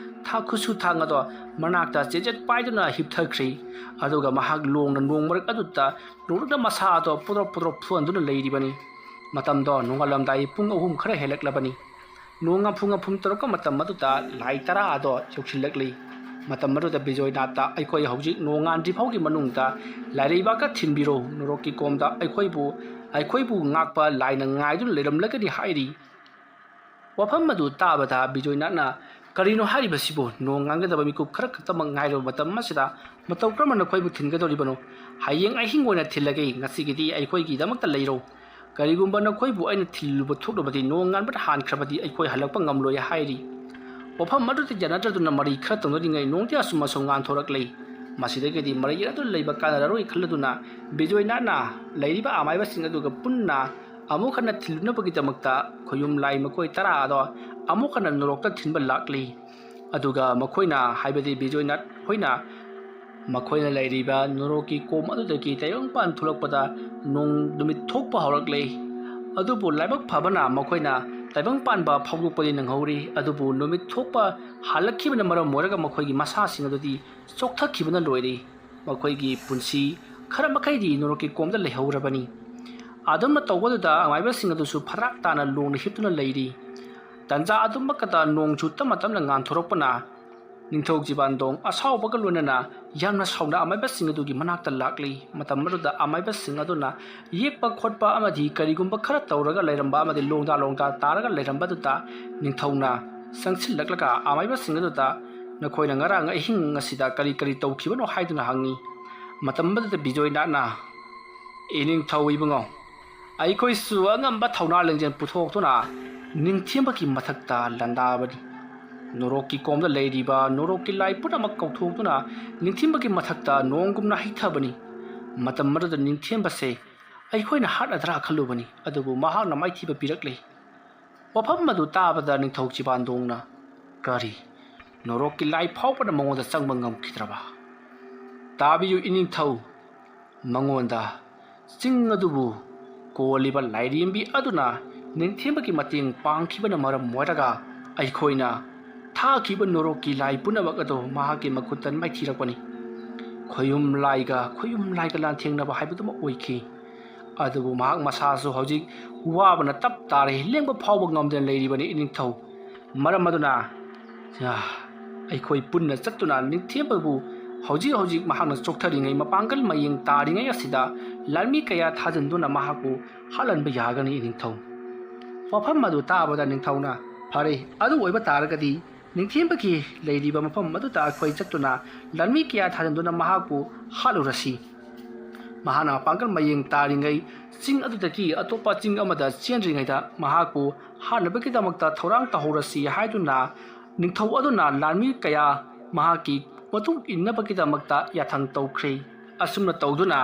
ꯊꯥ ꯈꯨꯠꯁꯨ ꯊꯥꯡ ꯑꯗꯣ ꯃꯅꯥꯛꯇ ꯆꯦꯖꯦꯠ ꯄꯥꯏꯗꯨꯅ ꯍꯤꯞꯊꯈ꯭ꯔꯦ꯫ ꯑꯗꯨꯒ ꯃꯍꯥꯛ ꯂꯣꯡꯅ ꯅꯣꯡ ꯃꯔꯛ ꯑꯗꯨꯗ ꯅꯣꯡꯂꯛꯅ ꯃꯁꯥ ꯑꯗꯣ ꯄꯨꯗ꯭ꯔꯣꯞ ꯄꯨꯗ꯭ꯔꯣꯞ ꯐꯨꯍꯟꯗꯨꯅ ꯂꯩꯔꯤꯕꯅꯤ꯫ ꯃꯇꯝꯗꯣ ꯅꯣꯡꯉꯥꯜꯂꯝꯗꯥꯏ ꯄꯨꯡ ꯑꯍꯨꯝ ꯈꯔ ꯍꯦꯜꯂꯛꯂꯕꯅꯤ꯫ ꯅꯣꯡ ꯉꯝꯐꯨ ꯉꯝꯐꯨꯝ ꯇꯧꯔꯛꯄ ꯃꯇꯝ ꯑꯗꯨꯗ ꯂꯥꯏ ꯇꯔꯥ ꯑꯗꯣ ꯌꯧꯁꯤꯜꯂꯛꯂꯤ꯫ ꯃꯇꯝ ꯑꯗꯨꯗ ꯕꯤꯖꯣꯏꯅꯥꯊꯇ ꯑꯩꯈꯣꯏ ꯍꯧꯖꯤꯛ ꯅꯣꯡꯉꯥꯟꯗ꯭ꯔꯤ ꯐꯥꯎꯒꯤ ꯃꯅꯨꯡꯗ ꯂꯥꯏꯔꯩꯕꯥꯛꯀ ꯊꯤꯟꯕꯤꯔꯣ, ꯅꯣꯔꯣꯛꯀꯤ ꯀꯣꯝꯗ ꯑꯩꯈꯣꯏꯕꯨ, ꯑꯩꯈꯣꯏꯕꯨ ꯉꯥꯛꯄ ꯂꯥꯏꯅ ꯉꯥꯏꯗꯨꯅ ꯂꯩꯔꯝꯂꯒꯅꯤ ꯍꯥꯏꯔꯤ꯫ ꯋꯥꯐꯝ ꯑꯗꯨ ꯇꯥꯕꯗ ꯕꯤꯖꯣꯏꯅꯥꯊꯅ "ꯀꯔꯤꯅꯣ ꯍꯥꯏꯔꯤꯕꯁꯤꯕꯨ? ꯅꯣꯡ ꯉꯥꯟꯒꯗꯕ ꯃꯤꯀꯨꯞ ꯈꯔ ꯈꯛꯇꯃꯛ ꯉꯥꯏꯔꯕ ꯃꯇꯝ ꯑꯁꯤꯗ ꯃꯇꯧ ꯀꯔꯝꯅ ꯅꯈꯣꯏꯕꯨ ꯊꯤꯟꯒꯗꯧꯔꯤꯕꯅꯣ? ꯍꯌꯦꯡ ꯑꯍꯤꯡ ꯑꯣꯏꯅ ꯊꯤꯜꯂꯒꯦ, ꯉꯁꯤꯒꯤꯗꯤ ꯑꯩꯈꯣꯏꯒꯤꯗꯃꯛꯇ ꯂꯩꯔꯣ꯫ ꯀꯔꯤꯒꯨꯝꯕ ꯅꯈꯣꯏꯕꯨ ꯑꯩꯅ ꯊꯤꯜꯂꯨꯕ ꯊꯣꯛꯂꯕꯗꯤ, ꯅꯣꯡ ꯉꯥꯟꯕꯗ ꯍꯥꯟꯈ꯭ꯔꯕꯗꯤ ꯑꯩꯈꯣꯏ ꯍꯜꯂꯛꯄ ꯉꯝꯂꯣꯏ" ꯍꯥꯏꯔꯤ꯫ ꯋꯥꯐꯝ ꯑꯗꯨꯗ ꯌꯥꯅꯗ꯭ꯔꯗꯨꯅ ꯃꯔꯩ ꯈꯔ ꯇꯧꯅꯔꯤꯉꯩ ꯅꯣꯡꯗꯤ ꯑꯁꯨꯝ ꯑꯁꯨꯝ ꯉꯥꯟꯊꯣꯔꯛꯂꯦ꯫ ꯃꯁꯤꯗꯒꯤꯗꯤ ꯃꯔꯩ ꯑꯗꯨ ꯂꯩꯕ ꯀꯥꯟꯅꯔꯔꯣꯏ ꯈꯜꯂꯗꯨꯅ ꯕꯤꯖꯣꯏꯅꯥꯊꯅ ꯂꯩꯔꯤꯕ ꯑꯃꯥꯏꯕꯁꯤꯡ ꯑꯗꯨꯒ ꯄꯨꯟꯅ ꯑꯃꯨꯛ ꯍꯟꯅ ꯊꯤꯜꯂꯨꯅꯕꯒꯤꯗꯃꯛꯇ ꯈꯣꯌꯨꯝ ꯂꯥꯏ ꯃꯈꯣꯏ ꯇꯔꯥ ꯑꯗꯣ ꯑꯃꯨꯛ ꯍꯟꯅ ꯅꯣꯔꯣꯛꯇ ꯊꯤꯟꯕ ꯂꯥꯛꯂꯤ꯫ ꯑꯗꯨꯒ ꯃꯈꯣꯏꯅ, ꯍꯥꯏꯕꯗꯤ ꯕꯤꯖꯣꯏꯅꯥꯊ ꯍꯣꯏꯅ, ꯃꯈꯣꯏꯅ ꯂꯩꯔꯤꯕ ꯅꯣꯔꯣꯛꯀꯤ ꯀꯣꯝ ꯑꯗꯨꯗꯒꯤ ꯇꯥꯏꯕꯪꯄꯥꯟ ꯊꯣꯛꯂꯛꯄꯗ ꯅꯣꯡ ꯅꯨꯃꯤꯠ ꯊꯣꯛꯄ ꯍꯧꯔꯛꯂꯦ꯫ ꯑꯗꯨꯕꯨ ꯂꯥꯏꯕꯛ ꯐꯕꯅ ꯃꯈꯣꯏꯅ ꯇꯥꯏꯕꯪ ꯄꯥꯟꯕ ꯐꯥꯎꯗꯣꯛꯄꯗꯤ ꯅꯪꯍꯧꯔꯤ꯫ ꯑꯗꯨꯕꯨ ꯅꯨꯃꯤꯠ ꯊꯣꯛꯄ ꯍꯜꯂꯛꯈꯤꯕꯅ ꯃꯔꯝ ꯑꯣꯏꯔꯒ ꯃꯈꯣꯏꯒꯤ ꯃꯁꯥꯁꯤꯡ ꯑꯗꯨꯗꯤ ꯆꯣꯛꯊꯈꯤꯕꯅ ꯂꯣꯏꯔꯦ꯫ ꯃꯈꯣꯏꯒꯤ ꯄꯨꯟꯁꯤ ꯈꯔ ꯃꯈꯩꯗꯤ ꯅꯣꯔꯣꯛꯀꯤ ꯀꯣꯝꯗ ꯂꯩꯍꯧꯔꯕꯅꯤ꯫ ꯑꯗꯨꯝꯅ ꯇꯧꯕꯗꯨꯗ ꯑꯃꯥꯏꯕꯁꯤꯡ ꯑꯗꯨꯁꯨ ꯐꯔꯥꯛ ꯇꯥꯅ ꯂꯣꯡꯅ ꯍꯤꯞꯇꯨꯅ ꯂꯩꯔꯤ꯫ ꯇꯟꯖꯥ ꯑꯗꯨꯃꯛꯀꯗ ꯅꯣꯡꯁꯨ ꯇꯞꯅ ꯇꯞꯅ ꯉꯥꯟꯊꯣꯔꯛꯄꯅ ꯅꯤꯡꯊꯧ ꯆꯤꯕꯥꯟꯗꯣꯡ ꯑꯁꯥꯎꯕꯒ ꯂꯣꯏꯅꯅ ꯌꯥꯝꯅ ꯁꯥꯎꯅ ꯑꯃꯥꯏꯕꯁꯤꯡ ꯑꯗꯨꯒꯤ ꯃꯅꯥꯛꯇ ꯂꯥꯛꯂꯤ꯫ ꯃꯇꯝ ꯑꯗꯨꯗ ꯑꯃꯥꯏꯕꯁꯤꯡ ꯑꯗꯨꯅ ꯌꯦꯛꯄ ꯈꯣꯠꯄ ꯑꯃꯗꯤ ꯀꯔꯤꯒꯨꯝꯕ ꯈꯔ ꯇꯧꯔꯒ ꯂꯩꯔꯝꯕ ꯑꯃꯗꯤ ꯂꯣꯡꯗꯥ ꯂꯣꯡꯗꯥ ꯇꯥꯔꯒ ꯂꯩꯔꯝꯕꯗꯨꯗ ꯅꯤꯡꯊꯧꯅ ꯆꯪꯁꯤꯜꯂꯛꯂꯒ ꯑꯃꯥꯏꯕꯁꯤꯡ ꯑꯗꯨꯗ, "ꯅꯈꯣꯏꯅ ꯉꯔꯥꯡ ꯑꯍꯤꯡ ꯑꯁꯤꯗ ꯀꯔꯤ ꯀꯔꯤ ꯇꯧꯈꯤꯕꯅꯣ?" ꯍꯥꯏꯗꯨꯅ ꯍꯪꯉꯤ꯫ ꯃꯇꯝ ꯑꯗꯨꯗ ꯕꯤꯖꯣꯏꯅꯥꯊꯅ, "ꯏꯅꯤꯡꯊꯧ ꯏꯕꯨꯡꯉꯣ, ꯑꯩꯈꯣꯏꯁꯨ ꯑꯉꯝꯕ ꯊꯧꯅꯥ ꯂꯤꯡꯖꯦꯜ ꯄꯨꯊꯣꯛꯇꯨꯅ ꯅꯤꯡꯊꯦꯝꯕꯒꯤ ꯃꯊꯛꯇ ꯂꯥꯟꯗꯥꯕꯅꯤ꯫ ꯅꯣꯔꯣꯛꯀꯤ ꯀꯣꯝꯗ ꯂꯩꯔꯤꯕ ꯅꯣꯔꯣꯛꯀꯤ ꯂꯥꯏ ꯄꯨꯝꯅꯃꯛ ꯀꯧꯊꯣꯛꯇꯨꯅ ꯅꯤꯡꯊꯦꯝꯕꯒꯤ ꯃꯊꯛꯇ ꯅꯣꯡꯒꯨꯝꯅ ꯍꯩꯊꯕꯅꯤ꯫ ꯃꯇꯝ ꯑꯗꯨꯗ ꯅꯤꯡꯊꯦꯝꯕꯁꯦ ꯑꯩꯈꯣꯏꯅ ꯍꯥꯠꯅꯗ꯭ꯔꯥ ꯈꯜꯂꯨꯕꯅꯤ, ꯑꯗꯨꯕꯨ ꯃꯍꯥꯛꯅ ꯃꯥꯏꯊꯤꯕ ꯄꯤꯔꯛꯂꯦ꯫" ꯋꯥꯐꯝ ꯑꯗꯨ ꯇꯥꯕꯗ ꯅꯤꯡꯊꯧ ꯆꯤꯕꯥꯟꯗꯣꯡꯅ, "ꯀꯔꯤ? ꯅꯣꯔꯣꯛꯀꯤ ꯂꯥꯏ ꯐꯥꯎꯕꯅ ꯃꯉꯣꯟꯗ ꯆꯪꯕ ꯉꯝꯈꯤꯗ꯭ꯔꯕ? ꯇꯥꯕꯤꯌꯨ ꯏꯅꯤꯡꯊꯧ, ꯃꯉꯣꯟꯗ ꯆꯤꯡ ꯑꯗꯨꯕꯨ ꯀꯣꯜꯂꯤꯕ ꯂꯥꯏꯔꯦꯝꯕꯤ ꯑꯗꯨꯅ ꯅꯤꯡꯊꯦꯝꯕꯒꯤ ꯃꯇꯦꯡ ꯄꯥꯡꯈꯤꯕꯅ ꯃꯔꯝ ꯑꯣꯏꯔꯒ ꯑꯩꯈꯣꯏꯅ ꯊꯥꯈꯤꯕ ꯅꯣꯔꯣꯛꯀꯤ ꯂꯥꯏ ꯄꯨꯝꯅꯃꯛ ꯑꯗꯨ ꯃꯍꯥꯛꯀꯤ ꯃꯈꯨꯠꯇ ꯃꯥꯏꯊꯤꯔꯛꯄꯅꯤ꯫ ꯈꯣꯌꯨꯝ ꯂꯥꯏꯒ, ꯈꯣꯌꯨꯝ ꯂꯥꯏꯒ ꯂꯥꯟꯊꯦꯡꯅꯕ ꯍꯥꯏꯕꯗꯨꯃꯛ ꯑꯣꯏꯈꯤ꯫ ꯑꯗꯨꯕꯨ ꯃꯍꯥꯛ ꯃꯁꯥꯁꯨ ꯍꯧꯖꯤꯛ ꯋꯥꯕꯅ ꯇꯞ ꯇꯥꯔꯦ, ꯂꯦꯡꯕ ꯐꯥꯎꯕ ꯉꯝꯗꯅ ꯂꯩꯔꯤꯕꯅꯤ ꯏꯅꯤꯡꯊꯧ꯫ ꯃꯔꯝ ꯑꯗꯨꯅ, ꯑ, ꯑꯩꯈꯣꯏ ꯄꯨꯟꯅ ꯆꯠꯇꯨꯅ ꯅꯤꯡꯊꯦꯝꯕꯕꯨ ꯍꯧꯖꯤꯛ ꯍꯧꯖꯤꯛ ꯃꯍꯥꯛꯅ ꯆꯣꯛꯊꯔꯤꯉꯩ, ꯃꯄꯥꯡꯒꯜ ꯃꯌꯦꯡ ꯇꯥꯔꯤꯉꯩ ꯑꯁꯤꯗ ꯂꯥꯟꯃꯤ ꯀꯌꯥ ꯊꯥꯖꯤꯟꯗꯨꯅ ꯃꯍꯥꯛꯄꯨ ꯍꯥꯠꯍꯟꯕ ꯌꯥꯒꯅꯤ ꯏꯅꯤꯡꯊꯧ꯫" ꯋꯥꯐꯝ ꯑꯗꯨ ꯇꯥꯕꯗ ꯅꯤꯡꯊꯧꯅ, "ꯐꯔꯦ, ꯑꯗꯨ ꯑꯣꯏꯕ ꯇꯥꯔꯒꯗꯤ ꯅꯤꯡꯊꯦꯝꯕꯒꯤ ꯂꯩꯔꯤꯕ ꯃꯐꯝ ꯑꯗꯨꯗ ꯑꯩꯈꯣꯏ ꯆꯠꯇꯨꯅ ꯂꯥꯟꯃꯤ ꯀꯌꯥ ꯊꯥꯖꯤꯟꯗꯨꯅ ꯃꯍꯥꯛꯄꯨ ꯍꯥꯠꯂꯨꯔꯁꯤ꯫ ꯃꯍꯥꯛꯅ ꯃꯄꯥꯡꯒꯜ ꯃꯌꯦꯡ ꯇꯥꯔꯤꯉꯩ ꯆꯤꯡ ꯑꯗꯨꯗꯒꯤ ꯑꯇꯣꯞꯄ ꯆꯤꯡ ꯑꯃꯗ ꯆꯦꯟꯗ꯭ꯔꯤꯉꯩꯗ ꯃꯍꯥꯛꯄꯨ ꯍꯥꯠꯅꯕꯒꯤꯗꯃꯛꯇ ꯊꯧꯔꯥꯡ ꯇꯧꯍꯧꯔꯁꯤ ꯍꯥꯏꯗꯨꯅ ꯅꯤꯡꯊꯧ ꯑꯗꯨꯅ ꯂꯥꯟꯃꯤ ꯀꯌꯥ ꯃꯍꯥꯛꯀꯤ ꯃꯇꯨꯡ ꯏꯟꯅꯕꯒꯤꯗꯃꯛꯇ ꯌꯥꯊꯪ ꯇꯧꯈ꯭ꯔꯦ꯫ ꯑꯁꯨꯝꯅ ꯇꯧꯗꯨꯅ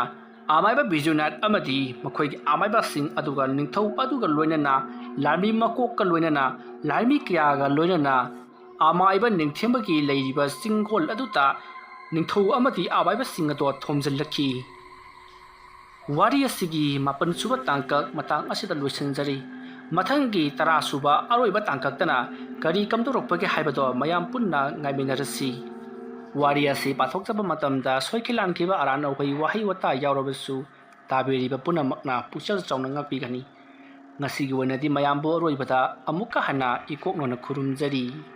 ꯑꯃꯥꯏꯕ ꯕꯤꯖꯨꯅꯥꯊ ꯑꯃꯗꯤ ꯃꯈꯣꯏꯒꯤ ꯑꯃꯥꯏꯕꯁꯤꯡ ꯑꯗꯨꯒ ꯅꯤꯡꯊꯧ ꯑꯗꯨꯒ ꯂꯣꯏꯅꯅ ꯂꯥꯟꯃꯤ ꯃꯀꯣꯛꯀ ꯂꯣꯏꯅꯅ ꯂꯥꯟꯃꯤ ꯀꯌꯥꯒ ꯂꯣꯏꯅꯅ ꯑꯃꯥꯏꯕ ꯅꯤꯡꯊꯦꯝꯕꯒꯤ ꯂꯩꯔꯤꯕ ꯆꯤꯡꯒꯣꯜ ꯑꯗꯨꯗ ꯅꯤꯡꯊꯧ ꯑꯃꯗꯤ ꯑꯃꯥꯏꯕꯁꯤꯡ ꯑꯗꯣ ꯊꯣꯝꯖꯤꯜꯂꯛꯈꯤ꯫ ꯋꯥꯔꯤ ꯑꯁꯤꯒꯤ ꯃꯥꯄꯟ ꯁꯨꯕ ꯇꯥꯡꯀꯛ ꯃꯇꯥꯡ ꯑꯁꯤꯗ ꯂꯣꯏꯁꯤꯟꯖꯔꯤ꯫ ꯃꯊꯪꯒꯤ ꯇꯔꯥ ꯁꯨꯕ ꯑꯔꯣꯏꯕ ꯇꯥꯡꯀꯛꯇꯅ ꯀꯔꯤ ꯀꯝꯗꯧꯔꯛꯄꯒꯦ ꯍꯥꯏꯕꯗꯣ ꯃꯌꯥꯝ ꯄꯨꯟꯅ ꯉꯥꯏꯃꯤꯟꯅꯔꯁꯤ꯫ ꯋꯥꯔꯤ ꯑꯁꯤ ꯄꯥꯊꯣꯛꯆꯕ ꯃꯇꯝꯗ ꯁꯣꯏꯈꯤ ꯂꯥꯟꯈꯤꯕ ꯑꯔꯥꯟ ꯑꯍꯩ ꯋꯥꯍꯩ ꯋꯥꯇꯥ ꯌꯥꯎꯔꯕꯁꯨ ꯇꯥꯕꯤꯔꯤꯕ ꯄꯨꯝꯅꯃꯛꯅ ꯄꯨꯛꯆꯦꯜ ꯆꯥꯎꯅ ꯉꯥꯛꯄꯤꯒꯅꯤ꯫ ꯉꯁꯤꯒꯤ ꯑꯣꯏꯅꯗꯤ ꯃꯌꯥꯝꯕꯨ ꯑꯔꯣꯏꯕꯗ ꯑꯃꯨꯛꯀ ꯍꯟꯅ ꯏꯀꯣꯛ ꯅꯣꯟꯅ ꯈꯨꯔꯨꯝꯖꯔꯤ꯫